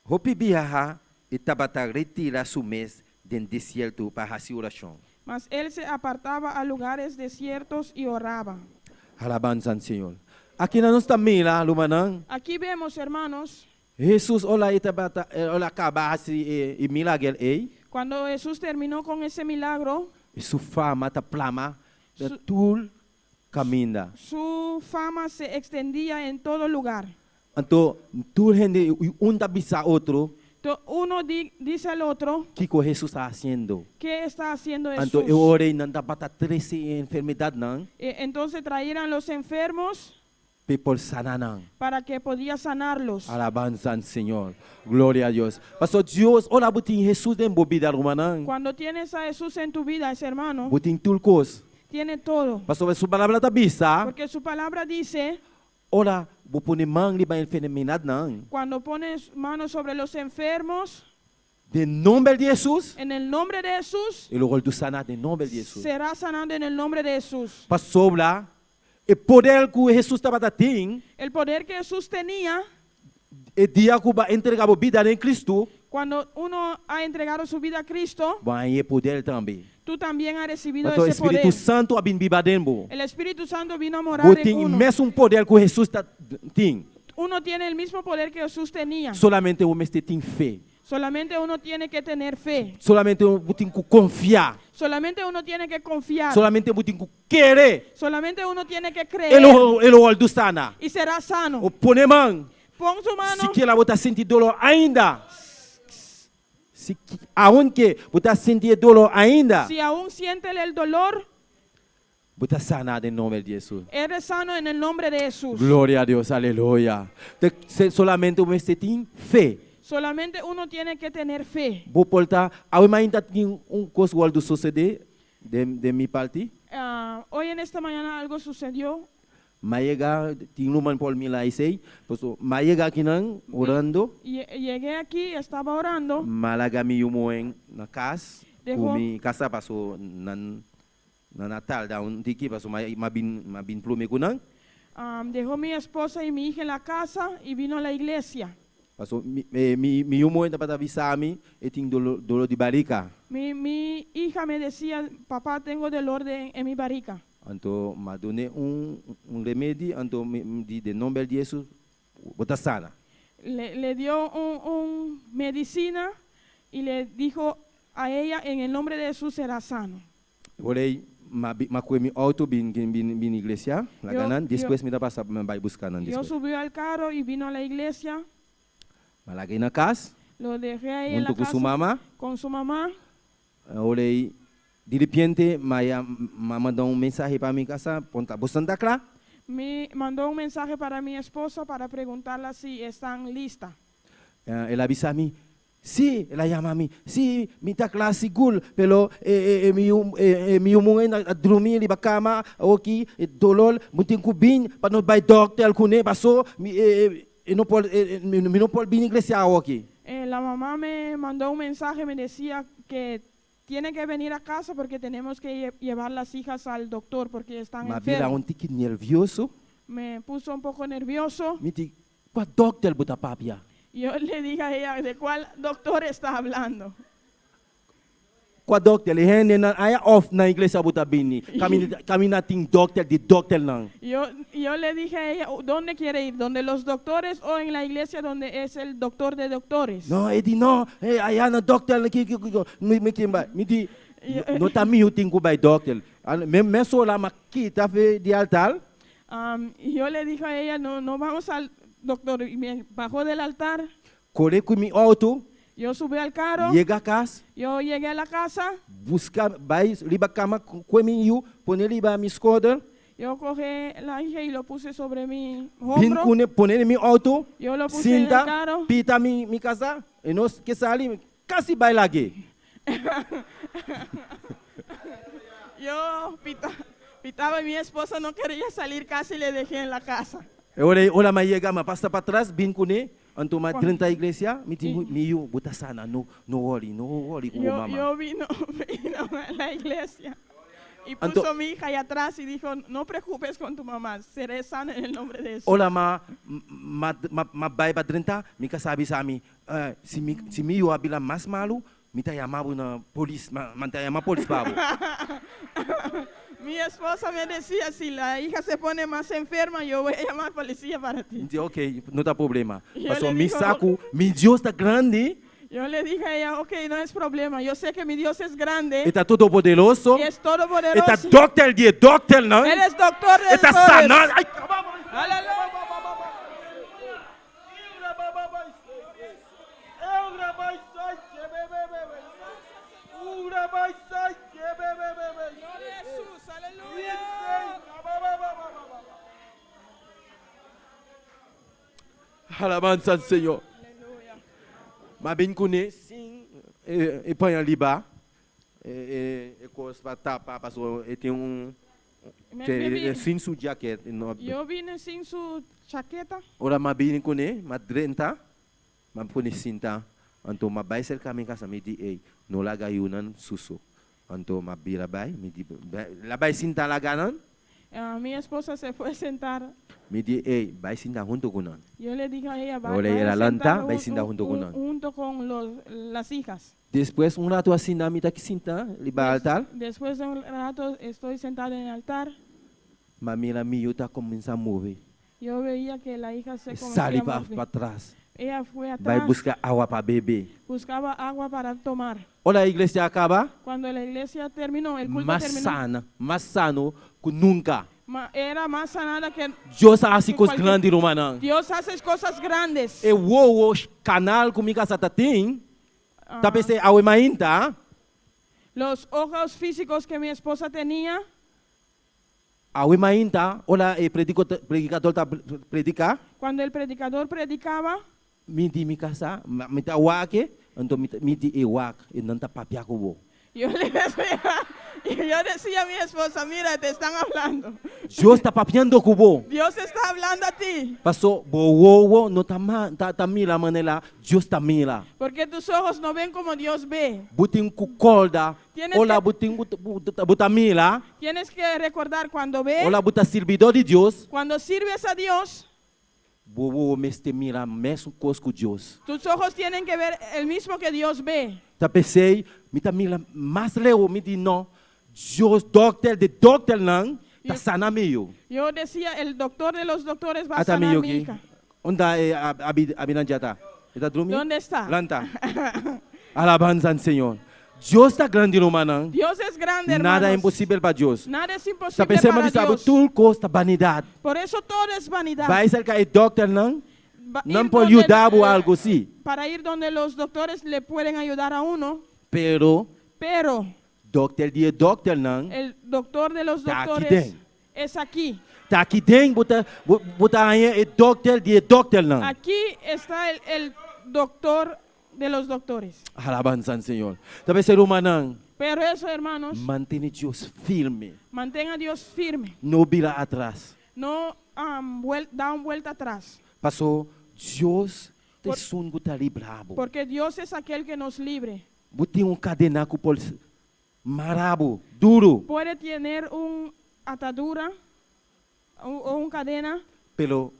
hopi biaha e tabata retirá su mes den desierto pa hasi orashon. Mas él se apartaba a lugares desiertos y oraba. Alabansa na Señor. Aki nos ta mira, rumannan. Aquí vemos, hermanos, Hesus ora e tabata, ora kaba hasi e milager ei. Cuando Jesús terminó con ese milagro, Su fama ta plama den tur kaminda. Su fama se extendía en todo lugar. Anto, tur hende un ta bisa otro, Uno dice al otro, kiko Hesus ta hasiendo. ¿Qué está haciendo Anto, Jesús? e ora nan tabata trese enfermedatnan, Entonces traían los enfermos p'e por sana nan. Para que podía sanarlos. Alabansa na Señor. Gloria na Dios. Pasobra Dios, ora bo tin Hesus den bo bida, rumannan. Cuando tienes a Jesús en tu vida, ese hermano, Bo tin tur kos. Tiene todo. Pasobra su palabra ta bisa, Porque su palabra dice, ora bo pone man riba enfermedatnan. Cuando pones manos sobre los enfermos, Den nòmber di Hesus, en el nombre de Jesús, e lo wòrdu saná den nòmber di Hesus. Será sanado en el nombre de Jesús. Pasobra, e poder ku Hesus tabatin, El poder que Jesús tenía, e dia ku b'a entregá bo bida na Kristu, cuando uno ha entregado su vida a Cristo, bo a haña poder tambe. Tú también has recibido Anto, ese Spiritu poder. Santu a bin biba den bo. El Espíritu Santo vino a morar Bo en tin uno. mesun poder ku Hesus tin. Uno tiene el mismo poder que Jesús tenía. Solamente bo mester tin fe. Solamente uno tiene que tener fe. Solamente bo tin ku konfia. Solamente uno tiene que confiar. Solamente bo tin ku kere. Solamente uno tiene que creer. E lo wòrdu sana. Y será sano. O pone man. Pon su mano. Sikiera bo ta sinti doló ainda. Si, aunke bo ta sinti doló ainda, Si aún siente el dolor, bo ta sana den nòmber di Hesus. Eres sano en el nombre de Jesús. Gloria na Dios, aleluya. Solamente bo tin fe. Solamente uno tiene que tener fe. Bo por ta, awe mainta tin un kos a susedé di mi parti. Ah, hoy en esta mañana algo sucedió. M'a yega, tin un por mi la sei, pues m'a yega akinan orando, Llegué aquí, estaba orando. M'a laga mi yu muhé na kas, Dejó- ku mi kasá paso nan nan a tarda un tiki paso m'a bin promé ku nan. Dejó mi esposa y mi hija en la casa y vino a la iglesia. Paso mi mi mi yu muhé tabata bisa mi e tin dolo dolo di barika. Mi mi hija me decía, papá tengo dolor de en mi barriga. Anto m'a dun'é un un remedi anto mi di den nomber di Hesus bo ta sana. Le le dio un un medicina y le dijo a ella en el nombre de Hesus será sano. Ora ei m'a bi m'a kue mi outo bin bin bin iglesia laga Yo nan yo despues mi ta pasa mi bai buska nan yo despues. subió al carro y vino a la iglesia. M'a laga ei na kas Lo dejé ahí en la hunto ku su casa mama. con su mamá. Ora ei diripiente m'a ya m'a manda un mensahe pa mi kasa punta boso ta kla? Mi mandó un mensaje para mi esposa para preguntarla si están lista. El a bisa mi, Sí, el a yama mi, sí, mi ta kla sigur, pero e mi yu e mi yu muhé a drumi riba kama awoki, e dolor, mi tin ku bin pa nos bai dòkter kuné, paso mi e no por mi no por bini iglesia awoki. La mamá me mandó un mensaje, me decía que tiene que venir a casa porque tenemos que llevar las hijas al doctor porque están M'a bira enfermas. un tiki nervioso. Me puso un poco nervioso. Mi di, Kua dòkter bo ta papia? Yo le dije a ella, de cuál doctor está hablando? Kua dòkter? E hendenan aya òf na iglesia bo ta bini? Kaminda kaminda tin dòkter di dòkternan. Yo yo le dije a ella, Donde quiere ir? Donde los doctores o en la iglesia donde es el doctor de doctores? No, e di, No, aya na dòkter ki ki mi mi kin bai. Mi di, No ta mi yu tin ku bai dòkter. Mesora m'a kita fe di altar. Yo le dije a ella, no, no vamos al doctor, y me bajó del altar. Kore ku mi outo. Yo subi al carro. Yega kas. Yo llegué a la casa. Buska bai riba kama kue mi yu, pone riba mi skoder. Yo coge la hija y lo puse sobre mi Bin hombro. kune pone den mi outo. Yo lo puse en el Sinta, carro. pita mi mi kasa, e nos ke sali kasi bai lag'é. Yo pita, pitaba y mi esposa no quería salir, casi le dejé en la casa. E ora ei, ora m'a yega, m'a pasa patras bin kuné, anto m'a drenta iglesia, mi di, Mi yu, bo ta sana, no, no wòri, no wòri ku bo Yo, mama. yo vino, vino a la iglesia y Anto, puso mi hija ahí atrás y dijo, no preocupes con tu mamá, seré sana en el nombre de Jesús. ora m'a, m'a, m'a, m'a bai pa drenta, mi kasá a bisa mi, Si mi, si mi yu a bira mas malu, Mi ta yama bo na polis, ma mi ta yama polis pa bo. Mi esposa me decía, si la hija se pone mas enferma, yo voy a llamar policía para ti. Mi di, ok, no ta problema. Yo Pasobra le mi digo, sa ku mi Dios ta grandi. Yo le dije a ella, ok, no es problema, yo sé que mi Dios es grande. E ta todopoderoso. Y es E ta todopoderoso. dòkter di e dòkternan. Él es doctor de E ta doctores. sana. Ay, Aleluya. Gloria a Jesús, aleluya. Alabanza al Señor. M'a bin kuné sin e paña liba, e kos pa tapa pasobra e tin un sin su jaket. Yo vine sin su chaqueta. Ora m'a bini kuné, m'a drenta, m'a pone sinta, anto m'a bai serka mi kasa, mi di, Ey, no laga yunan suso. Anto m'a bira bai, mi di, La bai sinta laga nan? Mi esposa se fue sentar. Mi di, Ey, bai sinta hunto ku nan. Yo le dije a ella, Ora vaya el a a lanta, sentar bai sinta hunto ku nan. junto con los, las hijas. Despues un ratu asina mi ta sinta riba altar. Despues de un rato estoy sentada en el altar. M'a mira mi yu ta kuminsá move. Yo veía que la hija se E comenzó sali a pa mover. patras. Ella fue Bai atrás, buska awa pa bebe. buscaba agua para tomar. Ora e iglesia a kaba, Cuando la iglesia terminó, el culto mas terminó, sana, mas sano ku nunka. ma, era más sanada que, Dios a hasi que kos cualquier. grandi, rumannan. Dios hace cosas grandes. E wowo kanal ku mi kasa ta tin, ta p'esei awe mainta. Los ojos físicos que mi esposa tenía. Awe mainta, ora e predikador ta prediká. Cuando el predicador predicaba. Mi di mi kasá, mi ta wak e, anto mi di e wak, e nan ta papia ku bo. Yo le decía, yo decía a mi esposa, mira, te están hablando. Dios ta papiando ku bo. Dios está hablando a ti. Paso bo wowo no ta ta mira manera Dios ta mira. Porque tus ojos no ven como Dios ve. Bo tin ku kòrda Tienes ora que bo tin ku bo ta mira. Tienes que recordar cuando ve. Ora bo ta sirbidó di Dios. Cuando sirves a Dios. Bo wowo mester mira mesun kos ku Dios. Tus ojos tienen que ver el mismo que Dios ve. Ta p'esei mi ta mira mas leu, mi di, No, Dios, dòkter di dòkternan ta sana mi yu. Yo decía, el doctor de los doctores va a Ata mi sanar yu mi aki. hija. Unda e abinan dja ta? E ta drumi? Donde está? Lanta. Alabansa al Señor. Dios ta grandi, rumannan. Dios es grande, Nada hermanos. imposibel pa Dios. Nada es Ta imposible p'esei mi para bisa bo Dios. tur kos ta banidat. Por eso todo es vanidad. Bai serka e dòkternan, Va- nan ir por donde- yuda bo eh, algu sí. Para ir donde los doctores le pueden ayudar a uno, Pero pero dòkter di e dòkternan el doctor de los Ta aki doctores den. es aquí. Ta aki den bo ta bo ta haña e dòkter di e dòkternan. Aquí está el, el doctor de los doctores. Alabansa al Señor. Ta p'esei rumannan, Pero eso, hermanos, mantene Dios firme. mantenga a Dios firme. No bira atras. No da un vuelta atrás. Paso Dios ta Por- esun ku ta libra bo. Porque Dios es aquel que nos libre. Bo tin un kadena ku por mara bo duru. Puede tener un atadura o un cadena, Pero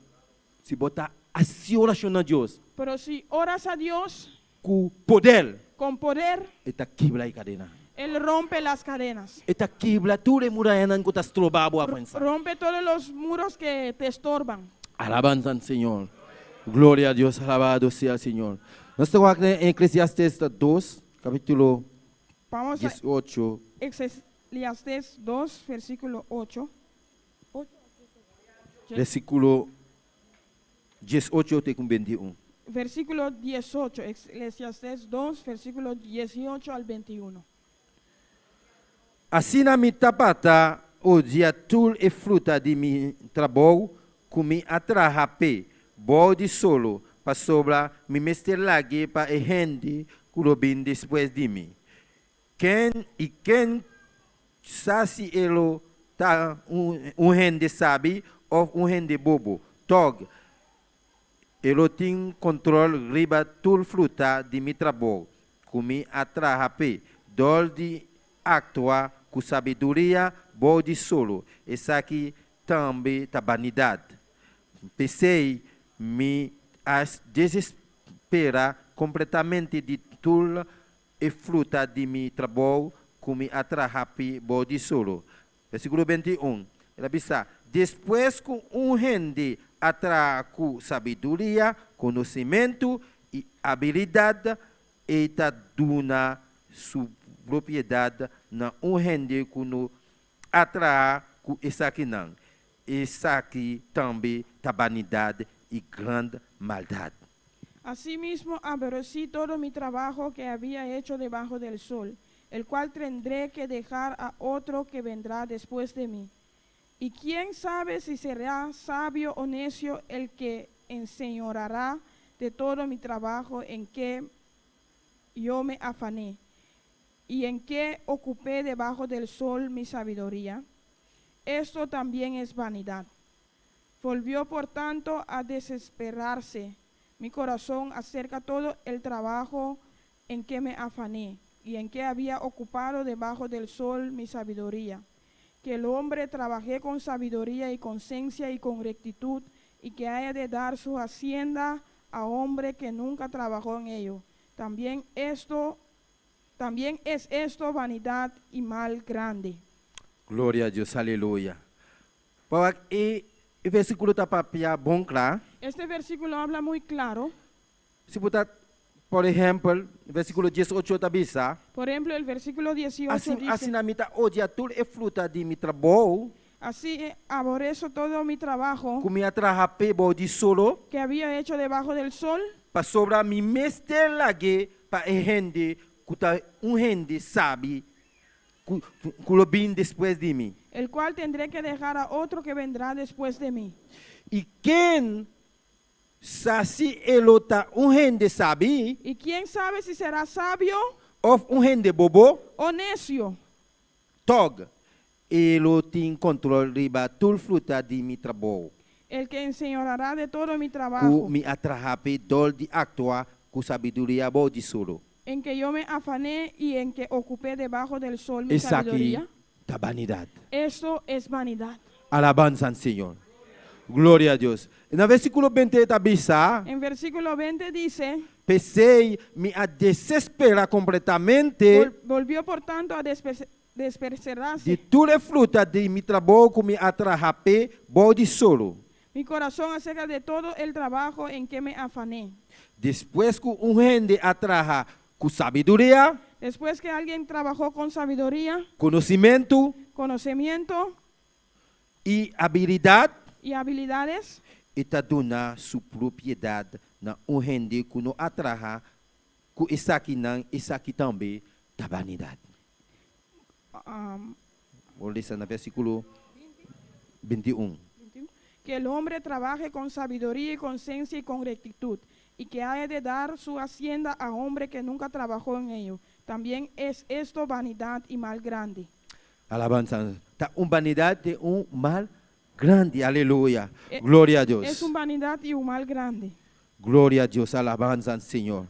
si bo ta hasi orashon na Dios pero si oras a Dios ku poder, con poder, e ta kibra e kadena. Él rompe las cadenas. E ta kibra tur e murayanan ku ta stroba bo avansa. Rompe todos los muros que te estorban. Alabansa al Señor. Gloria a Dios, alabado sea el Señor. Nos ta wak den Eclesiastes 2, kapítulo Vamos a 18. Eclesiastés 2, versículo 8. Versíkulo 18 te ku 21. Versículo 18, Eclesiastés 2, versículo 18 al 21. Asina mi tabata odia tur e fruta di mi trabou ku mi a traha p'e, bou di solo, pasobra mi mester lag'é pa e hende ku lo bin despues di mi. Ken i ken sa si e lo ta un hende sabi òf un hende bobo? Tòg, e lo tin kontròl riba tur fruta di mi trabou ku mi a traha p'e, dor di aktua ku sabiduria bou di solo. Esaki tambe ta banidat. P'esei mi a desespera kompletamente di tur e fruta di mi trabou ku mi a traha p'e bou di solo. Versíkulo 21, el a bisa, Despues ku un hende a traha ku sabiduria, konosementu i abilidat, e ta duna su propiedat na un hende ku no a traha ku esakinan. Esaki tambe ta banidat i gran maldat. Asimismo aborrecí todo mi trabajo que había hecho debajo del sol, el cual tendré que dejar a otro que vendrá después de mí. Y quién sabe si será sabio o necio el que enseñoreará de todo mi trabajo en que yo me afané y en que ocupé debajo del sol mi sabiduría. Esto también es vanidad. Volvió por tanto a desesperarse mi corazón acerca todo el trabajo en que me afané y en que había ocupado debajo del sol mi sabiduría. Que el hombre trabaje con sabiduría y con ciencia y con rectitud y que haya de dar su hacienda a hombre que nunca trabajó en ello. También es esto vanidad y mal grande. Gloria a Dios, aleluya. Pa e versíkulo ta papia bon kla. Este versículo habla muy claro. Si bo ta, por ehèmpel, versíkulo 18 ta bisa, Por ejemplo, el versículo 18 Asina, dice, asina mi ta odia tur e fruta di mi trabou, así aborrezco todo mi trabajo ku mi a traha p'e bou di solo, que había hecho debajo del sol, pasobra mi mester lag'é pa e hende ku ta un hende sabi ku ku lo bin despues di mi. El cual tendré que dejar a otro que vendrá después de mí. I ken sa si e lo ta un hende sabi ¿Y quién sabe si será sabio òf un hende bobo? o necio? Tòg, e lo tin kòntròl riba tur fruta di mi trabou. El que enseñoreará de todo mi Ku trabajo, mi a traha p'e dor di aktua ku sabiduria bou di solo. En que yo me afané y en que ocupé debajo del sol mi Esaki sabiduría. ta banidat. Esto es vanidad. Alabansa na Señor. Gloria na Dios. Na versíkulo 20 ta bisa, En versículo 20 dice, P'esei mi a desesperá kompletamente Volvió por tanto a desesperarse di tur e fruta di mi trabou ku mi a traha p'e bou di solo. Mi corazón acerca de todo el trabajo en que me afané. Despues ku un hende a traha ku sabiduria, Después que alguien trabajó con sabiduría, konosementu conocimiento i abilidat, y habilidades, e ta duna su propiedat na un hende ku no a traha ku esakinan, esaki tambe ta banidat. Ban lesa na versíkulo 21. Que el hombre trabaje con sabiduría y con ciencia y con rectitud, y que haya de dar su hacienda a hombre que nunca trabajó en ello. También es esto vanidad y mal grande. Alabansa. Ta un banidat i un mal grandi. Aleluya. Gloria na Dios. Es un vanidad y un mal grande. Gloria na Dios. Alabansa, Señor.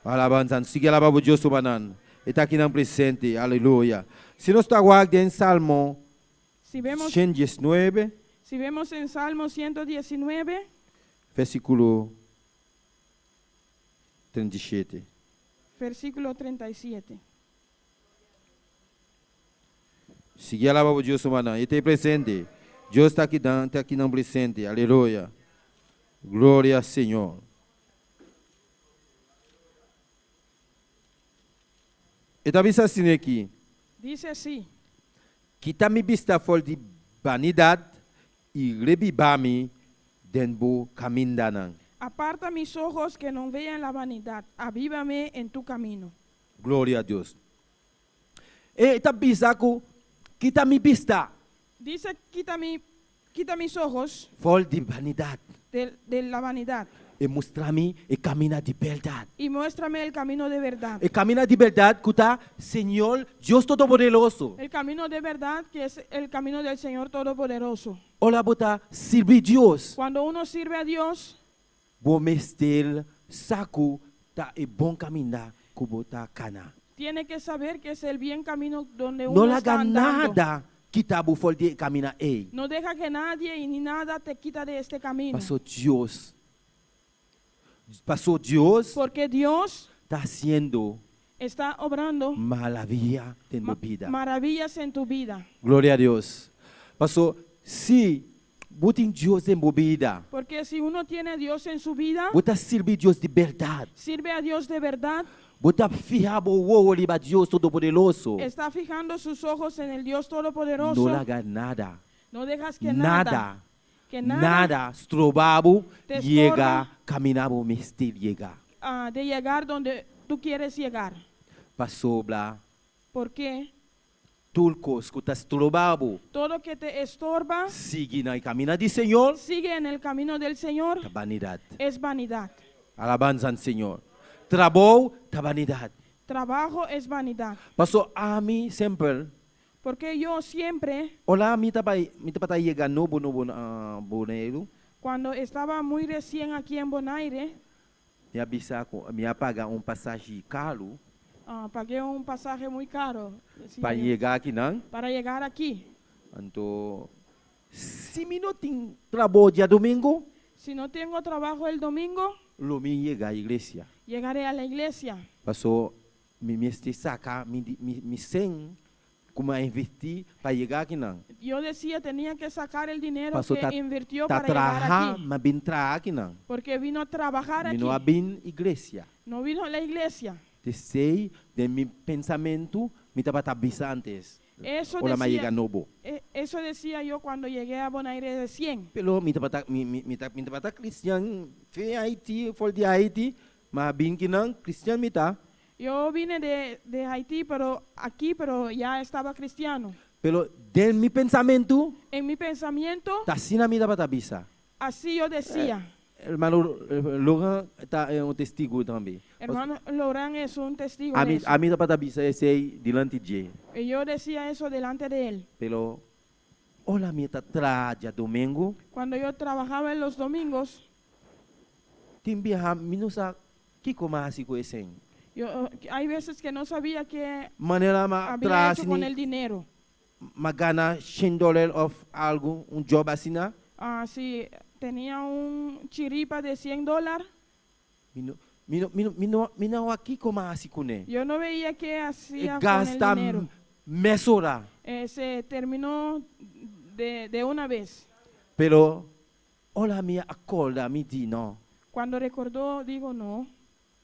Alabansa. Sigui alabá Dios, rumannan. E ta akinan presente. Aleluya. Si nos ta den Salmo Si vemos, 119, si vemos en Salmo 119, versíkulo 37. Versículo 37. Sigui alabá Dios, rumannan. E ta presente. Dios ta aki, ta akinan presente. Aleluya. Gloria na Señor. E ta bisa asina aki. Dice así: Kita mi bista for di banidat i rebibá mi den bo kamindanan. Aparta mis ojos que no vean la vanidad, avívame en tu camino. Gloria na Dios. E ta bisa ku kita mi bista Dice, quita mis ojos for di banidat. de la vanidad I mustra mi e kaminda di berdat. Y muéstrame el camino de verdad. E kaminda di berdat ku ta Señor Dios Todopoderoso. El camino de verdad que es el camino del Señor Todopoderoso. Ora bo ta sirbi Dios. Cuando uno sirve a Dios, Bo mester sa ku ta e bon kaminda ku bo ta kana. Tiene que saber que es el bien camino donde No uno laga está andando. nada kita bo for di e kaminda ei. No deja que nadie y ni nada te quita de este camino. Paso Dios Porque Dios ta hasiendo está obrando maravia den bida. Maravillas en tu vida. Gloria na Dios. Paso si bo tin Dios den bida, Porque si uno tiene a Dios en su vida, bo ta sirbi Dios di berdat. Sirve a Dios de verdad, Bo ta fiha bo wowo riba Dios Todopoderoso. Está fijando sus ojos en el Dios Todopoderoso. No laga nada, No dejas que nada, nada, que nada, nada stroba bo te yega estorba. Kaminda bo mester yega. De llegar donde tú quieres llegar. Pasobra Porque tur kos ku ta stroba bo todo que te estorba, sigui na kaminda di Señor, sigue en el camino del Señor, ta banidat. Es vanidad. Alabansa na Señor. Trabou ta banidat. Trabajo es vanidad. Paso ami semper, Porque yo siempre, ora mi tabata yega nobo nobo na Boneiru, cuando estaba muy recién aquí en Bonaire, mi a bisa ku mi a paga un pasashi karu pagué un pasaje muy caro, decía pa yo, yega akinan. Para llegar aquí. Anto, si mi no tin trabou djadumingu, Si no tengo trabajo el domingo, lo mi yega iglesia. Llegaré a la iglesia. Paso mi mester saka mi sèn ku mi a invertí pa yega akinan. Yo decía, tenía que sacar el dinero Paso que ta, invirtió ta para llegar traha, aquí. m'a bin traha akinan. Porque vino a trabajar Mi no aquí. a bin iglesia. No vino a la iglesia. Esei, den mi pensamentu, mi tabata bisa antes. Eso Ora m'a decía, yega nobo. eso decía yo cuando llegué a Bonaire recién. Pero mi tabata kristian, for Haiti, for di Haiti, m'a bin akinan, kristian mi ta. Yo vine de Haití, pero aquí, pero ya estaba cristiano. Pero den mi pensamentu, En mi pensamiento, ta asina mi tabata bisa. Así yo decía. Ruman Laurent ta un testigu tambe. Hermano Laurent es un testigo de Ami, eso. ami tabata bisa esei dilanti dje. Y yo decía eso delante de él. Pero ora mi ta traha djadumingu, Cuando yo trabajaba en los domingos, tin biaha mi no sa kiko m'a hasi ku e sèn. yo, hay veces que no sabía qué Manera m'a había traha hecho con el dinero. m'a gana $100 òf algu, un job asina. Ah, si tenía un chiripa de 100 dólares, Mi no, mi no, mi no, mi no, mi no a wak kiko m'a hasi kuné. yo no veía qué E hacía con el gasta dinero. mesora. Se terminó de una vez. Pero ora mi a kòrda mi di no. Cuando recordó, digo no.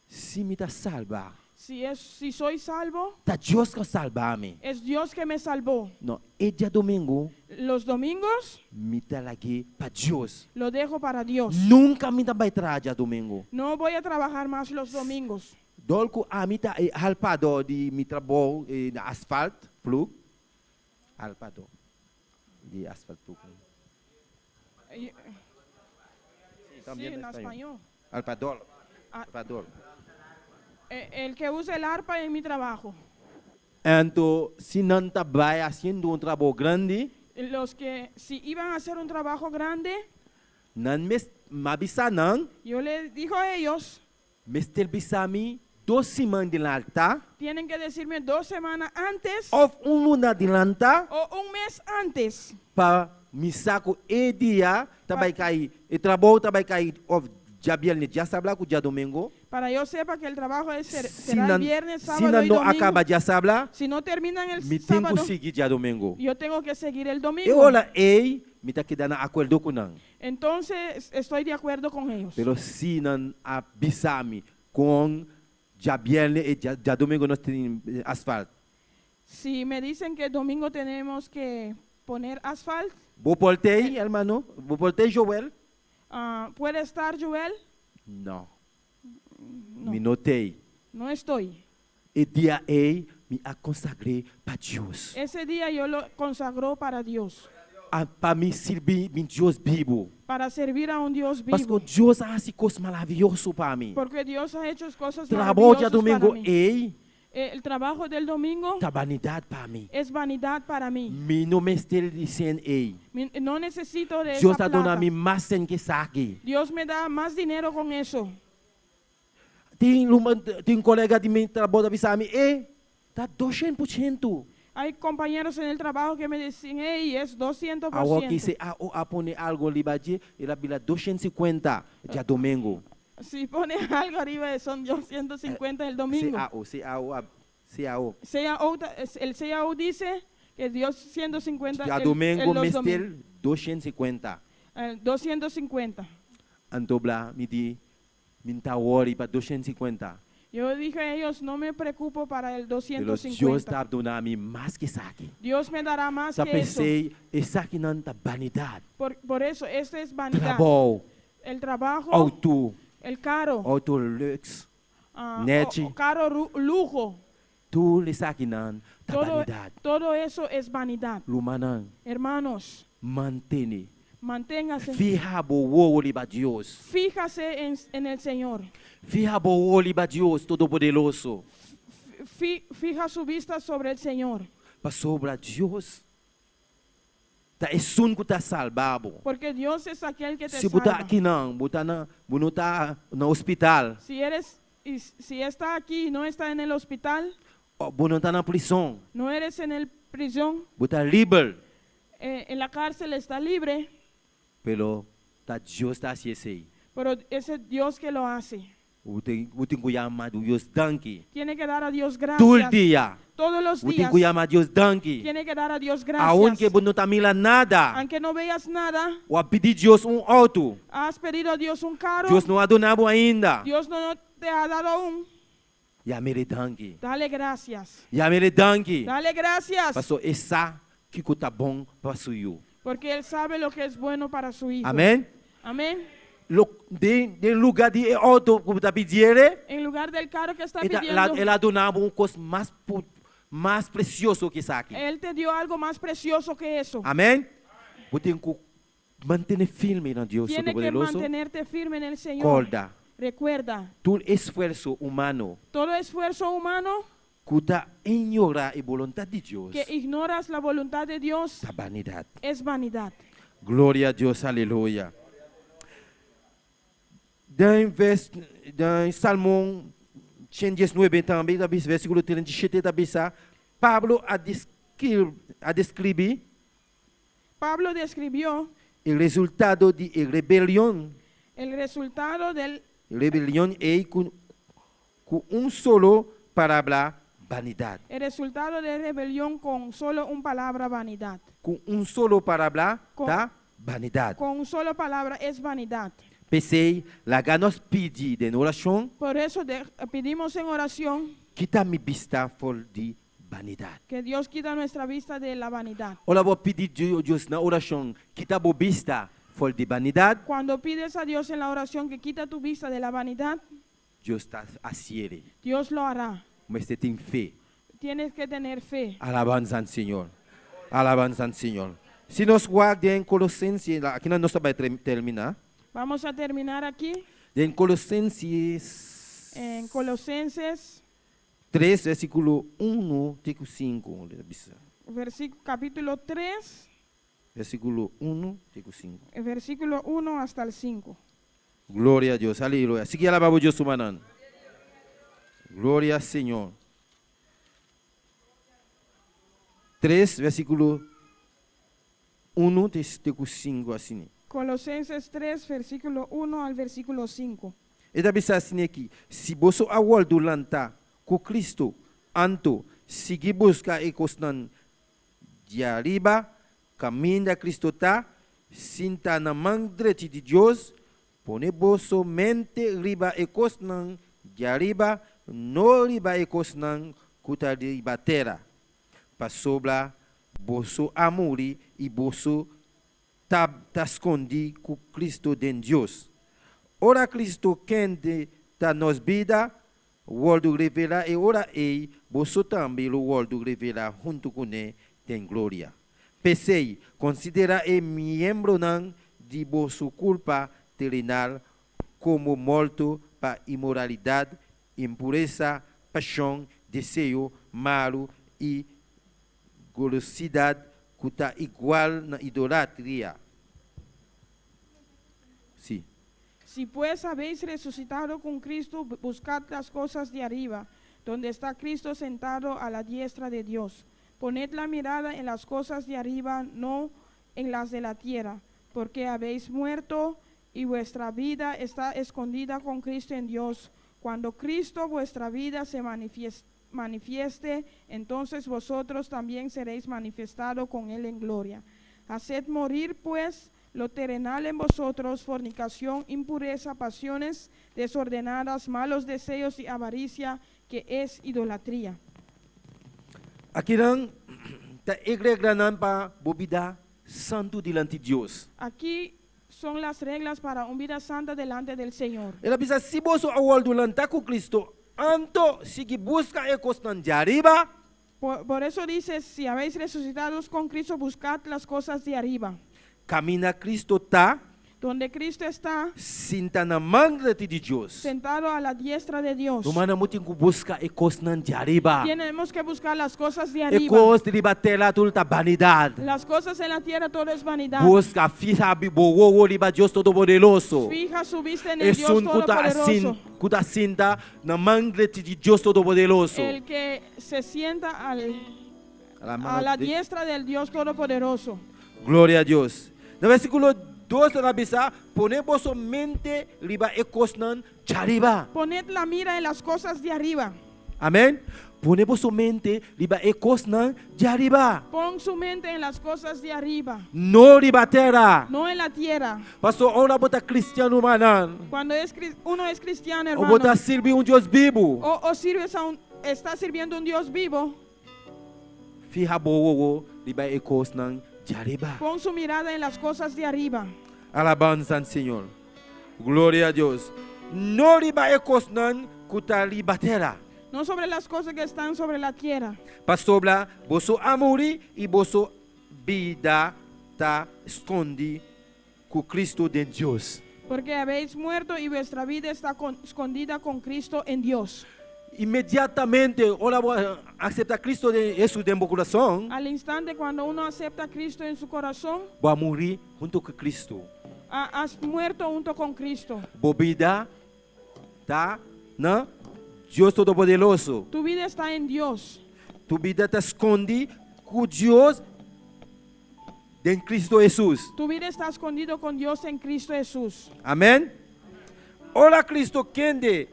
Si mi ta salba. Si soy salvo, Ta Dios ku a salba mi. es Dios que me salvó. No, e djadumingu. Los domingos. Mi ta lag'é pa Dios. Lo dejo para Dios. Nunka mi ta bai traha djadumingu. No voy a trabajar más los domingos. Dor ku ami ta e halpadó di mi trabou na asfalt plug, halpadó di asfalt plug. Sí, en español. Halpador, halpador. El que usa el arpa en mi trabajo. Anto si nan ta bai hasiendo un trabou grandi. Los que si iban a hacer un trabajo grande. Nan mes, m'a bisa nan. Yo le dijo a ellos. Mester bisa mi dos siman dilanta. Tienen que decirme dos semanas antes. Of un luna dilanta. O un mes antes. Pa mi sa ku e dia ta bai kai, e trabou ta bai kai of djabièrnè, djasabra ku djadumingu. Para yo sepa que el trabajo es Si será el nan viernes, si sábado nan y no domingo. akaba djasabra, Si no terminan el mi tin ku sábado, sigui djadumingu. yo tengo que seguir el E domingo. ora ei mi ta keda na akuerdo ku nan. Entonces estoy de acuerdo con ellos. Pero si nan a bisa mi kon djabièrnè i djadumingu nos tin asfalt. Si me dicen que domingo tenemos que poner asfalt. Bo por t'ei, hermano? Bo por t'ei, Joel? Puede estar, Joel? No. No. Mi no t'ei. No estoy. E dia ei mi a konsagr'é pa Dios. Ese día yo lo consagró para Dios. A pa mi sirbi mi Dios bibu. Para servir a un Dios vivo. Pasko Dios a hasi kos maravioso pa mi. Porque Dios ha hecho cosas Trabou maravillosas para djadumingu mi. ei. El trabajo del domingo. Ta banidat pa mi. Es vanidad para mi. Mi no mester di sèn ei. Mi no necesito de Dios esa ta duna plata. mi mas sèn ke esaki. Dios me da mas dinero con eso. Tin ruman, tin kolega di mi trabou ta bisa mi, E ta doshen por shentu. Hay compañeros en el trabajo que me dicen, Ey, es doscientos por Awor ki ciento. CAO a pone algo riba dje, el a bira doshen sikuenta djadomingu. Si pone algo ariba, son 250 el domingo. CAO, CAO a, CAO. CAO ta, el CAO dice que 250 el, Djadomingu el los mester domingos. 250. El 250. Anto bla mi di, Mi n'ta wòri pa 250. Yo dije a ellos, no me preocupo para el Pero doscientos Dios cincuenta. ta duna mi mas ku esaki. Dios me dará más Ta que eso. p'esei esakinan ta banidat. Por eso, esto es vanidad. Trabou, El trabajo, outo, el caro, outo lùks, ah, nèchi. o caro lujo. Tur esakinan ta Todo, banidat. todo eso es vanidad. Rumannan, Hermanos, mantene. manténgase. Fiha bo wowo riba Dios. Fíjase en el Señor. Fiha bo wowo riba Dios Todopoderoso. Fija su vista sobre el Señor. Pasobra Dios ta esun ku ta salba bo. Porque Dios es aquel que te Si bo ta salva. akinan, bo ta na, bo no ta na hospital. Si eres, y si está aquí y no está en el hospital. O bo no ta na prison. No eres en el prisión. Bo ta liber. En la cárcel está libre. Pero ta Dios ta hasi esei. Pero es el Dios que lo hace. Bo tin, bo tin ku yama Dios danki. Tiene que dar a Dios Tur gracias. dia. Todos los Bo tin días. ku yama Dios danki. Tiene que dar a Dios gracias. Aunke bo no ta mira nada. Aunque no veas nada. Bo a pidi Dios un outo. Has pedido a Dios un carro. Dios no a duna bo ainda. Dios no te ha dado aún. Yam'é danki. Dale gracias. Yam'é danki. Dale gracias. Paso e sa kiko ta bon pa su yu. Porque él sabe lo que es bueno para su hijo. Amèn. Amén. Lo, den, den lugá di e outo ku bo ta pidié, En lugar del carro que está e ta, pidiendo, el a duna bo un kos mas, mas presioso ku esaki. Él te dio algo más precioso que eso. Amèn. Bo tin ku mantené firme na Dios Tiene que Todopoderoso. mantenerte firme en el Señor. Kòrda. Recuerda. Tur esfuerso humano. Todo esfuerzo humano. Ku ta ignorá e boluntat di Dios. Que ignoras la voluntad de Dios. Ta banidat. Es vanidad. Gloria a Dios, aleluya. Den vers, den Salmo 119 tambe ta bisa, versíkulo 37 ta bisa, Pablo a a deskribí. Pablo describió. E resultado di e rebelion. El resultado del Rebelion ei ku ku un solo palabra banidat. El resultado de rebelión con solo un palabra vanidad. Ku un solo palabra Con- ta banidat. Con un solo palabra es vanidad. P'esei, laga nos pidi den orashon. Por eso de- pedimos en oración Kita mi bista for di banidat. que Dios quita nuestra vista de la vanidad. Ora bo pidi Dios na orashon, kita bo bista for di banidat, Cuando pides a Dios en la oración que quita tu vista de la vanidad, Dios ta hasié. Dios lo hará. Mester tin fe. Tienes que tener fe. Alabansa na Señor. Alabansa na Señor. Si nos wak den Kolosensenan, aki nos ta bai terminá. Vamos a terminar aquí Den Kolosensenan en Colosenses 3, versíkulo 1 te 5. versículo, capítulo 3, Versíkulo 1 te 5. el versículo 1 hasta el 5. Gloria na Dios. Aleluya. Sigui alabá Dios, rumannan. Gloria na Señor. 3, versíkulo 1 te 5, asina. Colosenses 3, versículo 1 al versículo 5. E ta bisa asina aki, si boso a wòrdu lantá ku Kristo, anto, sigui buska e kosnan di ariba, kaminda Kristo ta, sintá na man drechi di Dios, pone boso mente riba e kosnan di ariba, no riba e kosnan ku ta riba tera. Pasobra boso a muri i boso ta, ta skondí ku Kristo den Dios. Ora Kristo kende ta nos bida, wòrdu revelá e ora ei boso tambe lo wòrdu revelá huntu kuné den gloria. P'esei, konsiderá e miembronan di boso kurpa terenal komo morto pa inmoralidat, impuresa, pashon, deseo malu i golosidat ku ta igual na idolatria. Sí. Si pues habéis resucitado con Cristo, buscad las cosas de arriba, donde está Cristo sentado a la diestra de Dios. Poned la mirada en las cosas de arriba, no en las de la tierra, porque habéis muerto y vuestra vida está escondida con Cristo en Dios. Cuando Cristo vuestra vida se manifieste, entonces vosotros también seréis manifestados con Él en gloria. Haced morir pues lo terrenal en vosotros, fornicación, impureza, pasiones desordenadas, malos deseos y avaricia, que es idolatría. Akinan ta e reglanan pa bo bida santu dilanti Dios. Aquí son las reglas para una vida santa delante del Señor. El a bisa si boso a wòrdu lantá ku Kristo, anto sigui buska e kosnan di ariba. Por eso dice, si habéis resucitado con Cristo, buscad las cosas de arriba. Kaminda Kristo ta, Donde Cristo está sintá na man drechi di Dios. sentado a la diestra de Dios. Rumannan, bo tin ku buska e kosnan di ariba. Tenemos que buscar las cosas de E arriba. kos di riba tera tur ta banidat. Las cosas en la tierra todo es vanidad. Buska fiha bo wowo riba Dios Todopoderoso. Fija su vista en el Dios Esun ku ta sin, Todopoderoso. ku ta sinta na man drechi di Dios Todopoderoso. El que se sienta A la a mano la de- diestra del Dios Todopoderoso. Gloria na Dios. Na versíkulo 2 el a bisa, pone boso mente riba e kosnan djariba. Poned la mira en las cosas de arriba. Amèn. Pone boso mente riba e kosnan djariba. Pon su mente en las cosas de arriba, No riba tera. no en la tierra. Pasobra ora bo ta kristian rumannan. Cuando uno es cristiano, Òf hermano, bo ta sirbi un Dios bibu. o sirves a un, está sirviendo a un Dios vivo, Fiha bo wowo riba e kosnan djariba. pon su mirada en las cosas de arriba. Alabansa na Señor. Gloria na Dios. No riba e kosnan ku ta riba tera. No sobre las cosas que están sobre la tierra. Pasobra, boso a muri i boso bida ta skondí ku Kristo den Dios. Porque habéis muerto y vuestra vida está escondida con Cristo en Dios. Inmediatamente, ora bo aseptá Kristo di Hesus den kurason, Al instante cuando uno acepta a Cristo en su corazón, bo a muri huntu ku Kristo. Has muerto junto con Cristo. Bo bida ta na Dios Todopoderoso. Tu vida está en Dios. Tu bida ta skondí ku Dios. den Kristu Hesus. Tu vida está escondido con Dios en Cristo Jesús. Amèn. Ora Kristu kende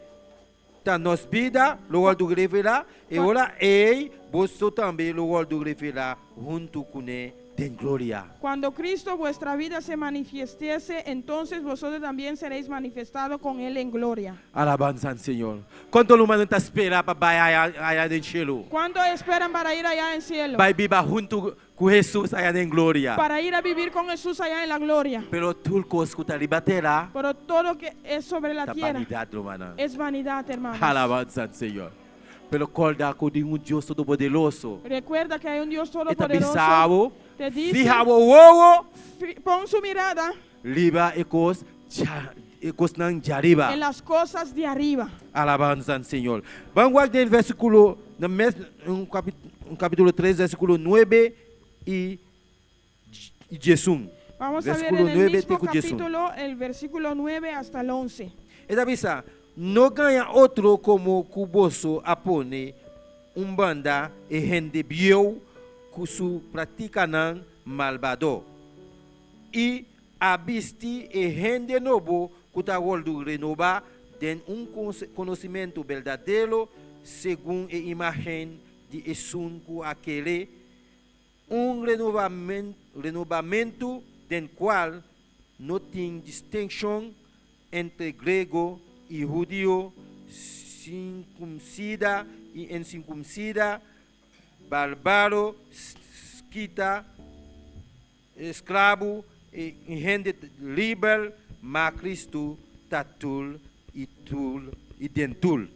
ta nos bida lo wòrdu revelá, e ora ei boso tambe lo wòrdu revelá huntu kuné den gloria. Cuando Cristo vuestra vida se manifiestese, entonces vosotros también seréis manifestados con Él en gloria. Alabansa na Señor. Kuantu ruman ta spera pa bai aya den shelu? ¿Cuántos esperan para ir allá en cielo? Bai biba huntu ku Hesus aya den gloria. Para ir a vivir con Jesús allá en la gloria. Pero tur kos ku ta riba tera, Pero todo que es sobre la ta tierra banidat, ruman. Es vanidad, hermanos. Alabansa na Señor. Pero kòrda ku tin un Dios todopoderoso. Recuerda que hay un Dios E ta todopoderoso. bisa bo, Te dice, fiha bo wowo, pon su mirada riba e kos, e kosnan djariba. En las cosas de arriba. Alabansa na Señor. Ban wak den versíkulo, na mes, un kapítulo 3, versíkulo 9 i 11. Vamos a ver Versículo en el 9 mismo te ku 11. Capítulo, el versículo 9 hasta el 11. E ta bisa, no gaña otro komo ku boso a pone un banda e hende bieu ku su práktikanan malbado. I a bisti e hende nobo ku ta wòrdu renobá den un konosementu berdadero segun e imágen di esun ku a kre'é, un renobamentu den kual no tin distinshon entre griego i hudiu, sirkunsidá i insirkunsidá, bárbaro, skita, esklabo i hende liber, ma Kristu ta tur i tur i den tur.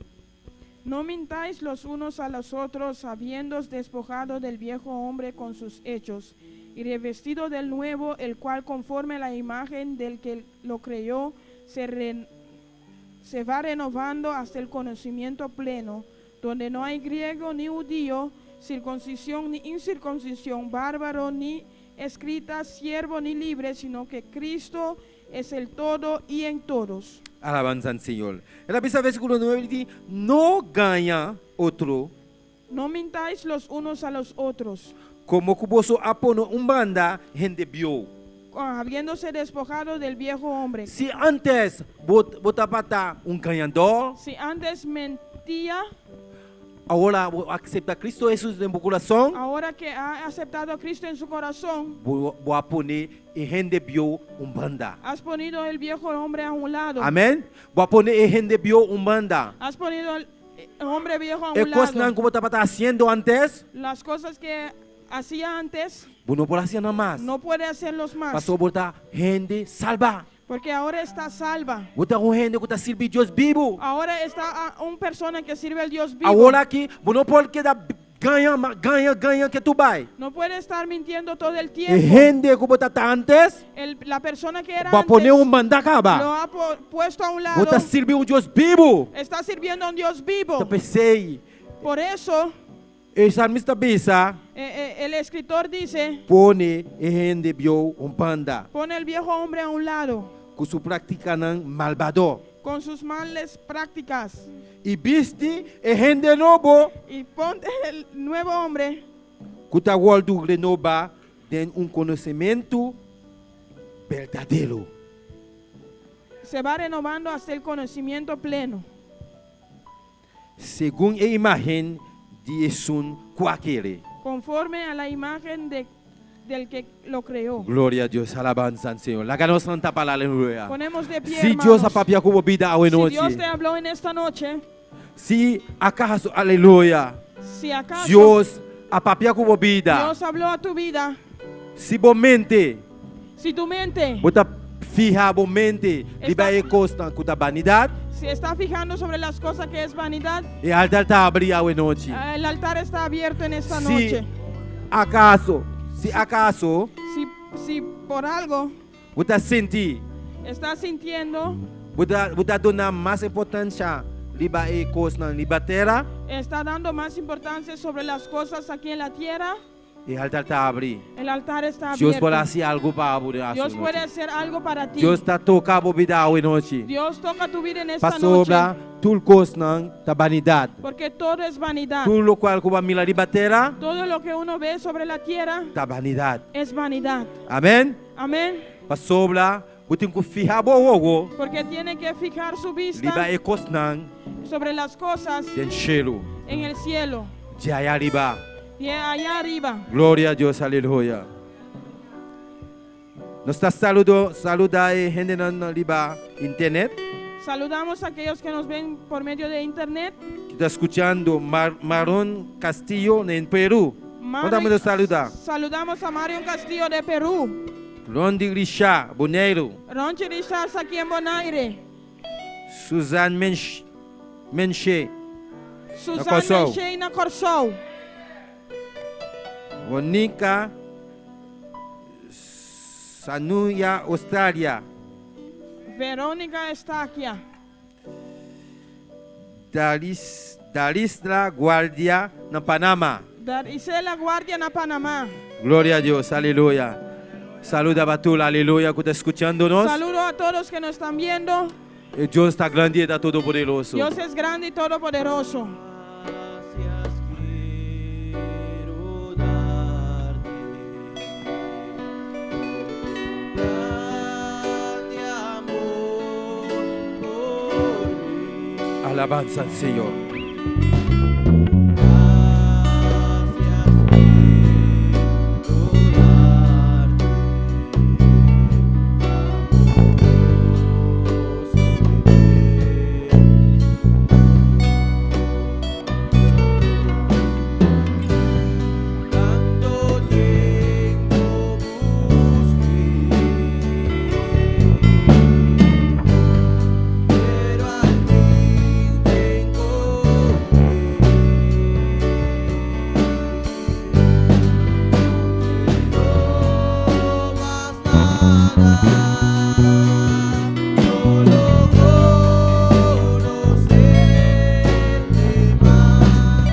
No mintáis los unos a los otros, habiéndoos despojado del viejo hombre con sus hechos y revestido del nuevo, el cual conforme a la imagen del que lo creyó, se va renovando hasta el conocimiento pleno, donde no hay griego ni judío, circuncisión ni incircuncisión, bárbaro ni escita, siervo ni libre, sino que Cristo es el todo y en todos. Alabansa na Señor. E ta bisa versíkulo 9 di, no gaña otro, No mintáis los unos a los otros, komo ku boso a pone un banda hende bieu. Habiéndose despojado del viejo hombre. Si antes bo tabata un gañadó, Si antes mentía, awor bo a aseptá Kristu Hesus den bo kurason, ahora que ha aceptado a Cristo en su corazón, bo a pone e hende bieu un banda. Has ponido el viejo hombre a un lado. Amèn? Bo a pone e hende bieu un banda. Has ponido el hombre viejo a E un kosnan lado. ku bo tabata hasiendo antes, Las cosas que hacía antes, bo no por hasi mas. No puede hacerlos más. Pasó bo ta hende salbá. Porque ahora está salva. Bo ta un hende ku ta sirbi Dios bibu. Ahora está una persona que sirve al Dios vivo. Awor aki, bo no por keda gaña, gaña, gaña ketu bai. No puede estar mintiendo todo el E tiempo. hende ku bo tabata antes, La persona que era bo a pone antes un banda lo kaba. ha puesto a un lado. Bo ta sirbi un Dios bibu. Está sirviendo a un Dios vivo. Ta p'esei. Por eso, E salmista ta bisa, el escritor dice, pone e hende bieu un banda. Pone el viejo hombre a un lado Ku su práktikanan malbado. Con sus malas prácticas. I bisti e hende nobo Y ponte el nuevo hombre ku ta wòrdu renobá den un konosementu berdadero. Se va renovando hasta el conocimiento pleno. Segun e imágen di esun ku a kre'é. Conforme a la imagen del que lo creó. Gloria na Dios, alabansa na Señor. Laga nos lanta para, aleluya. Ponemos de pie, Si Dios hermanos. a papia ku bo bida Si anochi. Dios te habló en esta noche, Si akaso, aleluya. Si acaso Dios a papia ku bo bida. Dios habló a tu vida, Si bo mente, si tu mente bo ta fiha bo mente, riba e kosnan ku ta banidat, se está fijando sobre las cosas que es vanidad, e altar ta habrí anochi. El altar está abierto en esta Si noche. Akaso, si akaso, Si por algo bo ta sinti, estás sintiendo, bo ta duna mas importansia riba e kosnan riba tera, está dando más importancia sobre las cosas aquí en la tierra, E altar ta habrí. El altar está Dios por abierto. hasi algu pa bo Dios puede hacer algo para ti. Dios ta toka bo bida awe nochi. Dios toca tu vida en esta noche. Pasobra tur kosnan ta banidat. Porque todo es vanidad. Tur lokual ku bo a mira riba tera Todo lo que uno ve sobre la tierra ta banidat. es vanidad. Amèn. Amén. Pasobra bo tin ku fiha bo wowo Porque tiene que fijar su vista riba e kosnan sobre las cosas den shelu, en el cielo. dje aya riba. De allá arriba. Gloria a Dios, aleluya. Nos ta saludo, saluda e hendenan riba internet. Saludamos a aquellos que nos ven por medio de internet. Ku ta skuchando Mar Maron Castillo na Peru. Mario- Nos ta saluda. Saludamos a Marion Castillo de Perú. Rondi Richard, Boneiru. Ronchi Richards aquí en Bonaire. Suzanne Mench Menche, Susan Kòrsou. Menche na Kòrsou. Monica Sanuya, Australia. Verónica Estaquia. Daris, Darisla Guardia, na Panama. Darisela Guardia na Panamá. Gloria a Dios, aleluya. Saluda pa tur, aleluya, ku ta skuchando nos. Saludo a todos que nos están viendo. I Dios ta grandi i ta todopoderoso. Dios es grande y todopoderoso. Gracias quiero darte, grande amor por mí. Alabansa al Señor. Gracias quiero darte, amoroso bebé. Tanto tiempo busqué, pero al fin te encontré. No quiero más nada, solo conocerte más.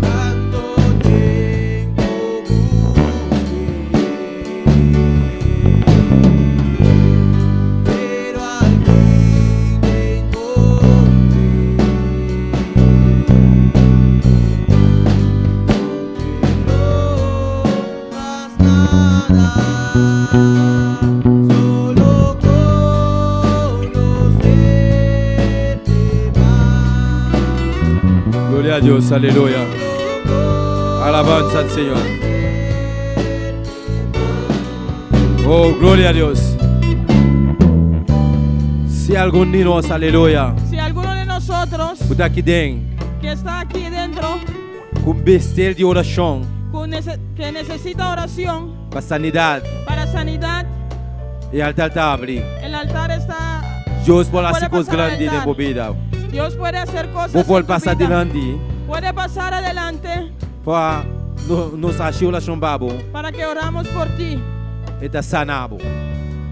Tanto tiempo busqué, pero al fin te encontré. No quiero más nada, solo conocerte más. Gloria a Dios, aleluya. Alabanza al Señor. Oh, gloria a Dios. Si algun di nos, aleluya. Si alguno de nosotros Ku ta aki den, que está aquí dentro ku mester di orashon que necesita oración pa sanidat, para sanidad, e altar ta habrí. el altar está. Dios por Puede hasi kos pasar al grandi den altar. bo bida. Dios puede hacer cosas. Bo por en tu pasar vida. dilanti Puede pasar adelante pa nos hasi orashon pa bo. para que oramos por ti. E ta sana bo.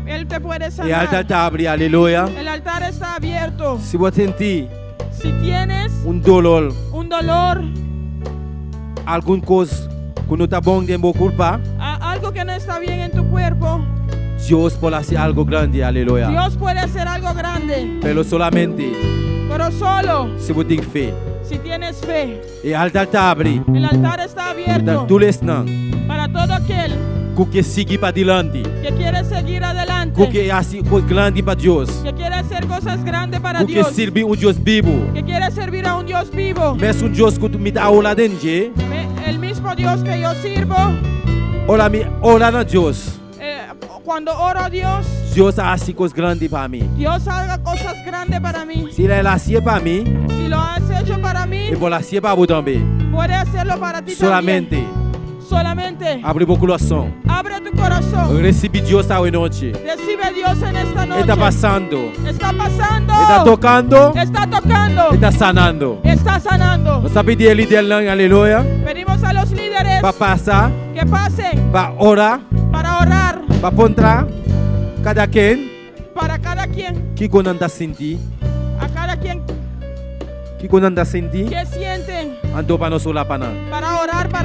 Él te puede E altar sanar. ta habrí, aleluya. El altar está abierto. Si bo sinti Si tienes un doló, un dolor, algun kos ku no ta bon den bo kurpa, algo que no está bien en tu cuerpo, Dios por hasi algu grandi, aleluya. Dios puede hacer algo grande, Pero solamente pero solo si bo tin fe. si tienes fe. E altar ta habrí. El altar está abierto Tur esnan para todo aquel ku ke sigui pa dilanti, que quiere seguir adelante, ku ke hasi kos grandi pa Dios, que quiere hacer cosas grandes para ku ke Dios, sirbi un Dios bibu. que quiere servir a un Dios vivo. Mesun Dios ku mi ta ora den dje, El mismo Dios que yo sirvo, ora mi ora na Dios. Cuando oro a Dios, Dios a hasi kos grandi pa mi. Dios haga cosas grandes para mí. Si el a hasié pa mi, Si lo has hecho para mí, e por hasié pa bo tambe. puede hacerlo para ti Solamente también. Solamente habri bo kurason. abre tu corazón. Risibí Dios awe nochi. Recibe a Dios en esta noche. E ta pasando. Está pasando. E ta tokando. Está tocando. E ta sanando. Está sanando. Nos ta pidi lidernan, aleluya. Pedimos a los líderes Pa pasa, que pasen pa ora, para orar pa puntra kada ken para cada quien, kiko nan ta sinti, a cada quien kiko nan ta sinti. que sienten. Anto pa nos ora pa nan. Para orar para ellos. Alabansa na Señor. Gracias quiero darte por tu grande amor por mí. Gracias quiero darte, amoroso y Gracias quiero darte por tu grande amor por mí. Gracias quiero darte, amoroso y Tanto tiempo busqué, pero al fin te encontré. No quiero más nada, solo conocerte más. Tanto tiempo busqué, pero al fin te encontré. No quiero más nada, solo conocerte más. No quiero más nada, solo conocerte más. No quiero más nada, solo conocerte más. Solo conocerte más. Solo conocerte más. Tanto tiempo busqué, pero al fin te encontré. No quiero más nada, solo conocerte más. Solo conocerte más. Solo conocerte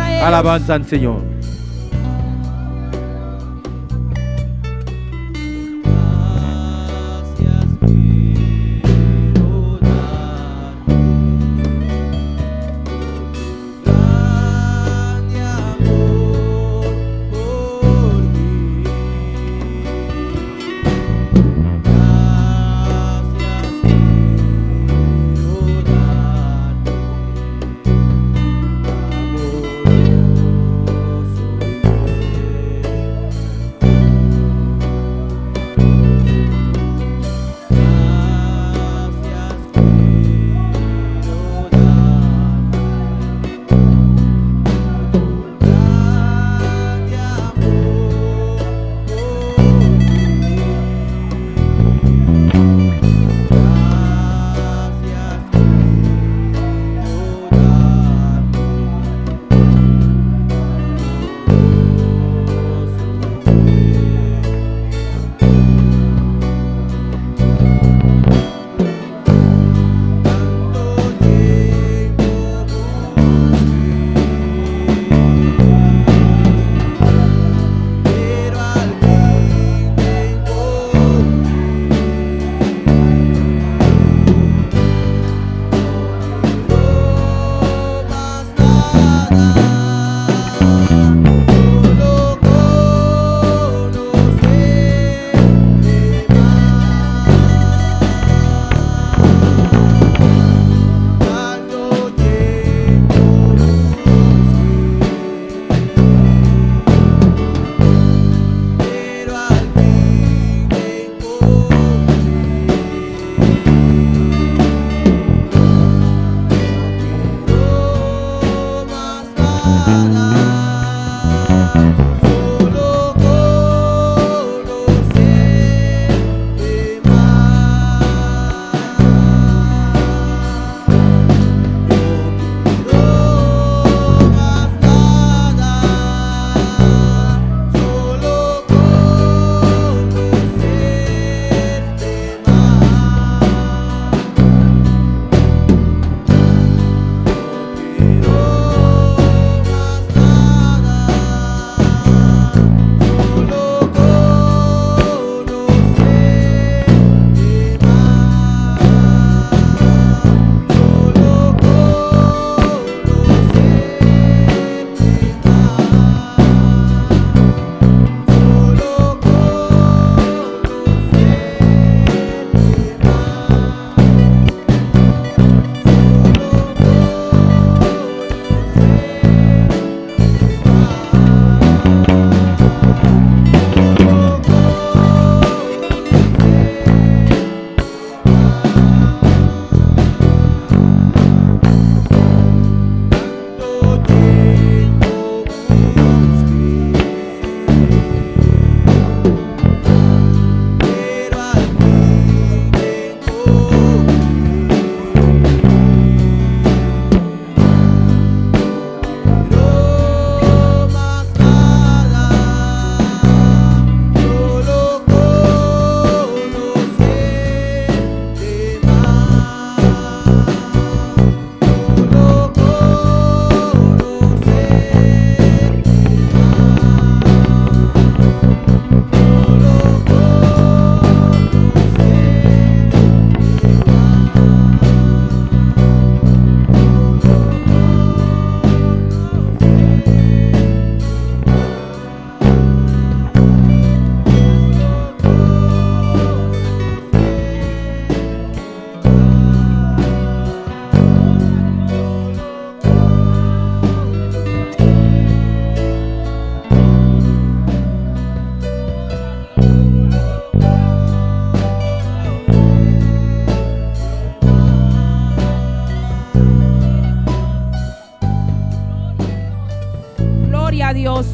Gloria a Dios,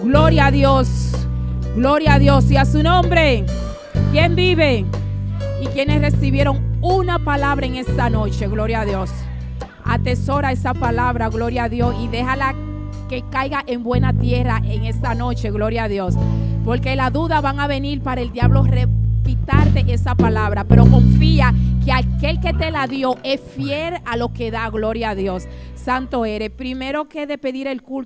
gloria a Dios, gloria a Dios y a su nombre. ¿Quién vive? Y quienes recibieron una palabra en esta noche, gloria a Dios. Atesora esa palabra, gloria a Dios, y déjala que caiga en buena tierra en esta noche, gloria a Dios. Porque las dudas van a venir para el diablo Quitarte esa palabra, pero confía que aquel que te la dio es fiel a lo que da. Gloria a Dios. Santo eres. Primero que de pedir el culto.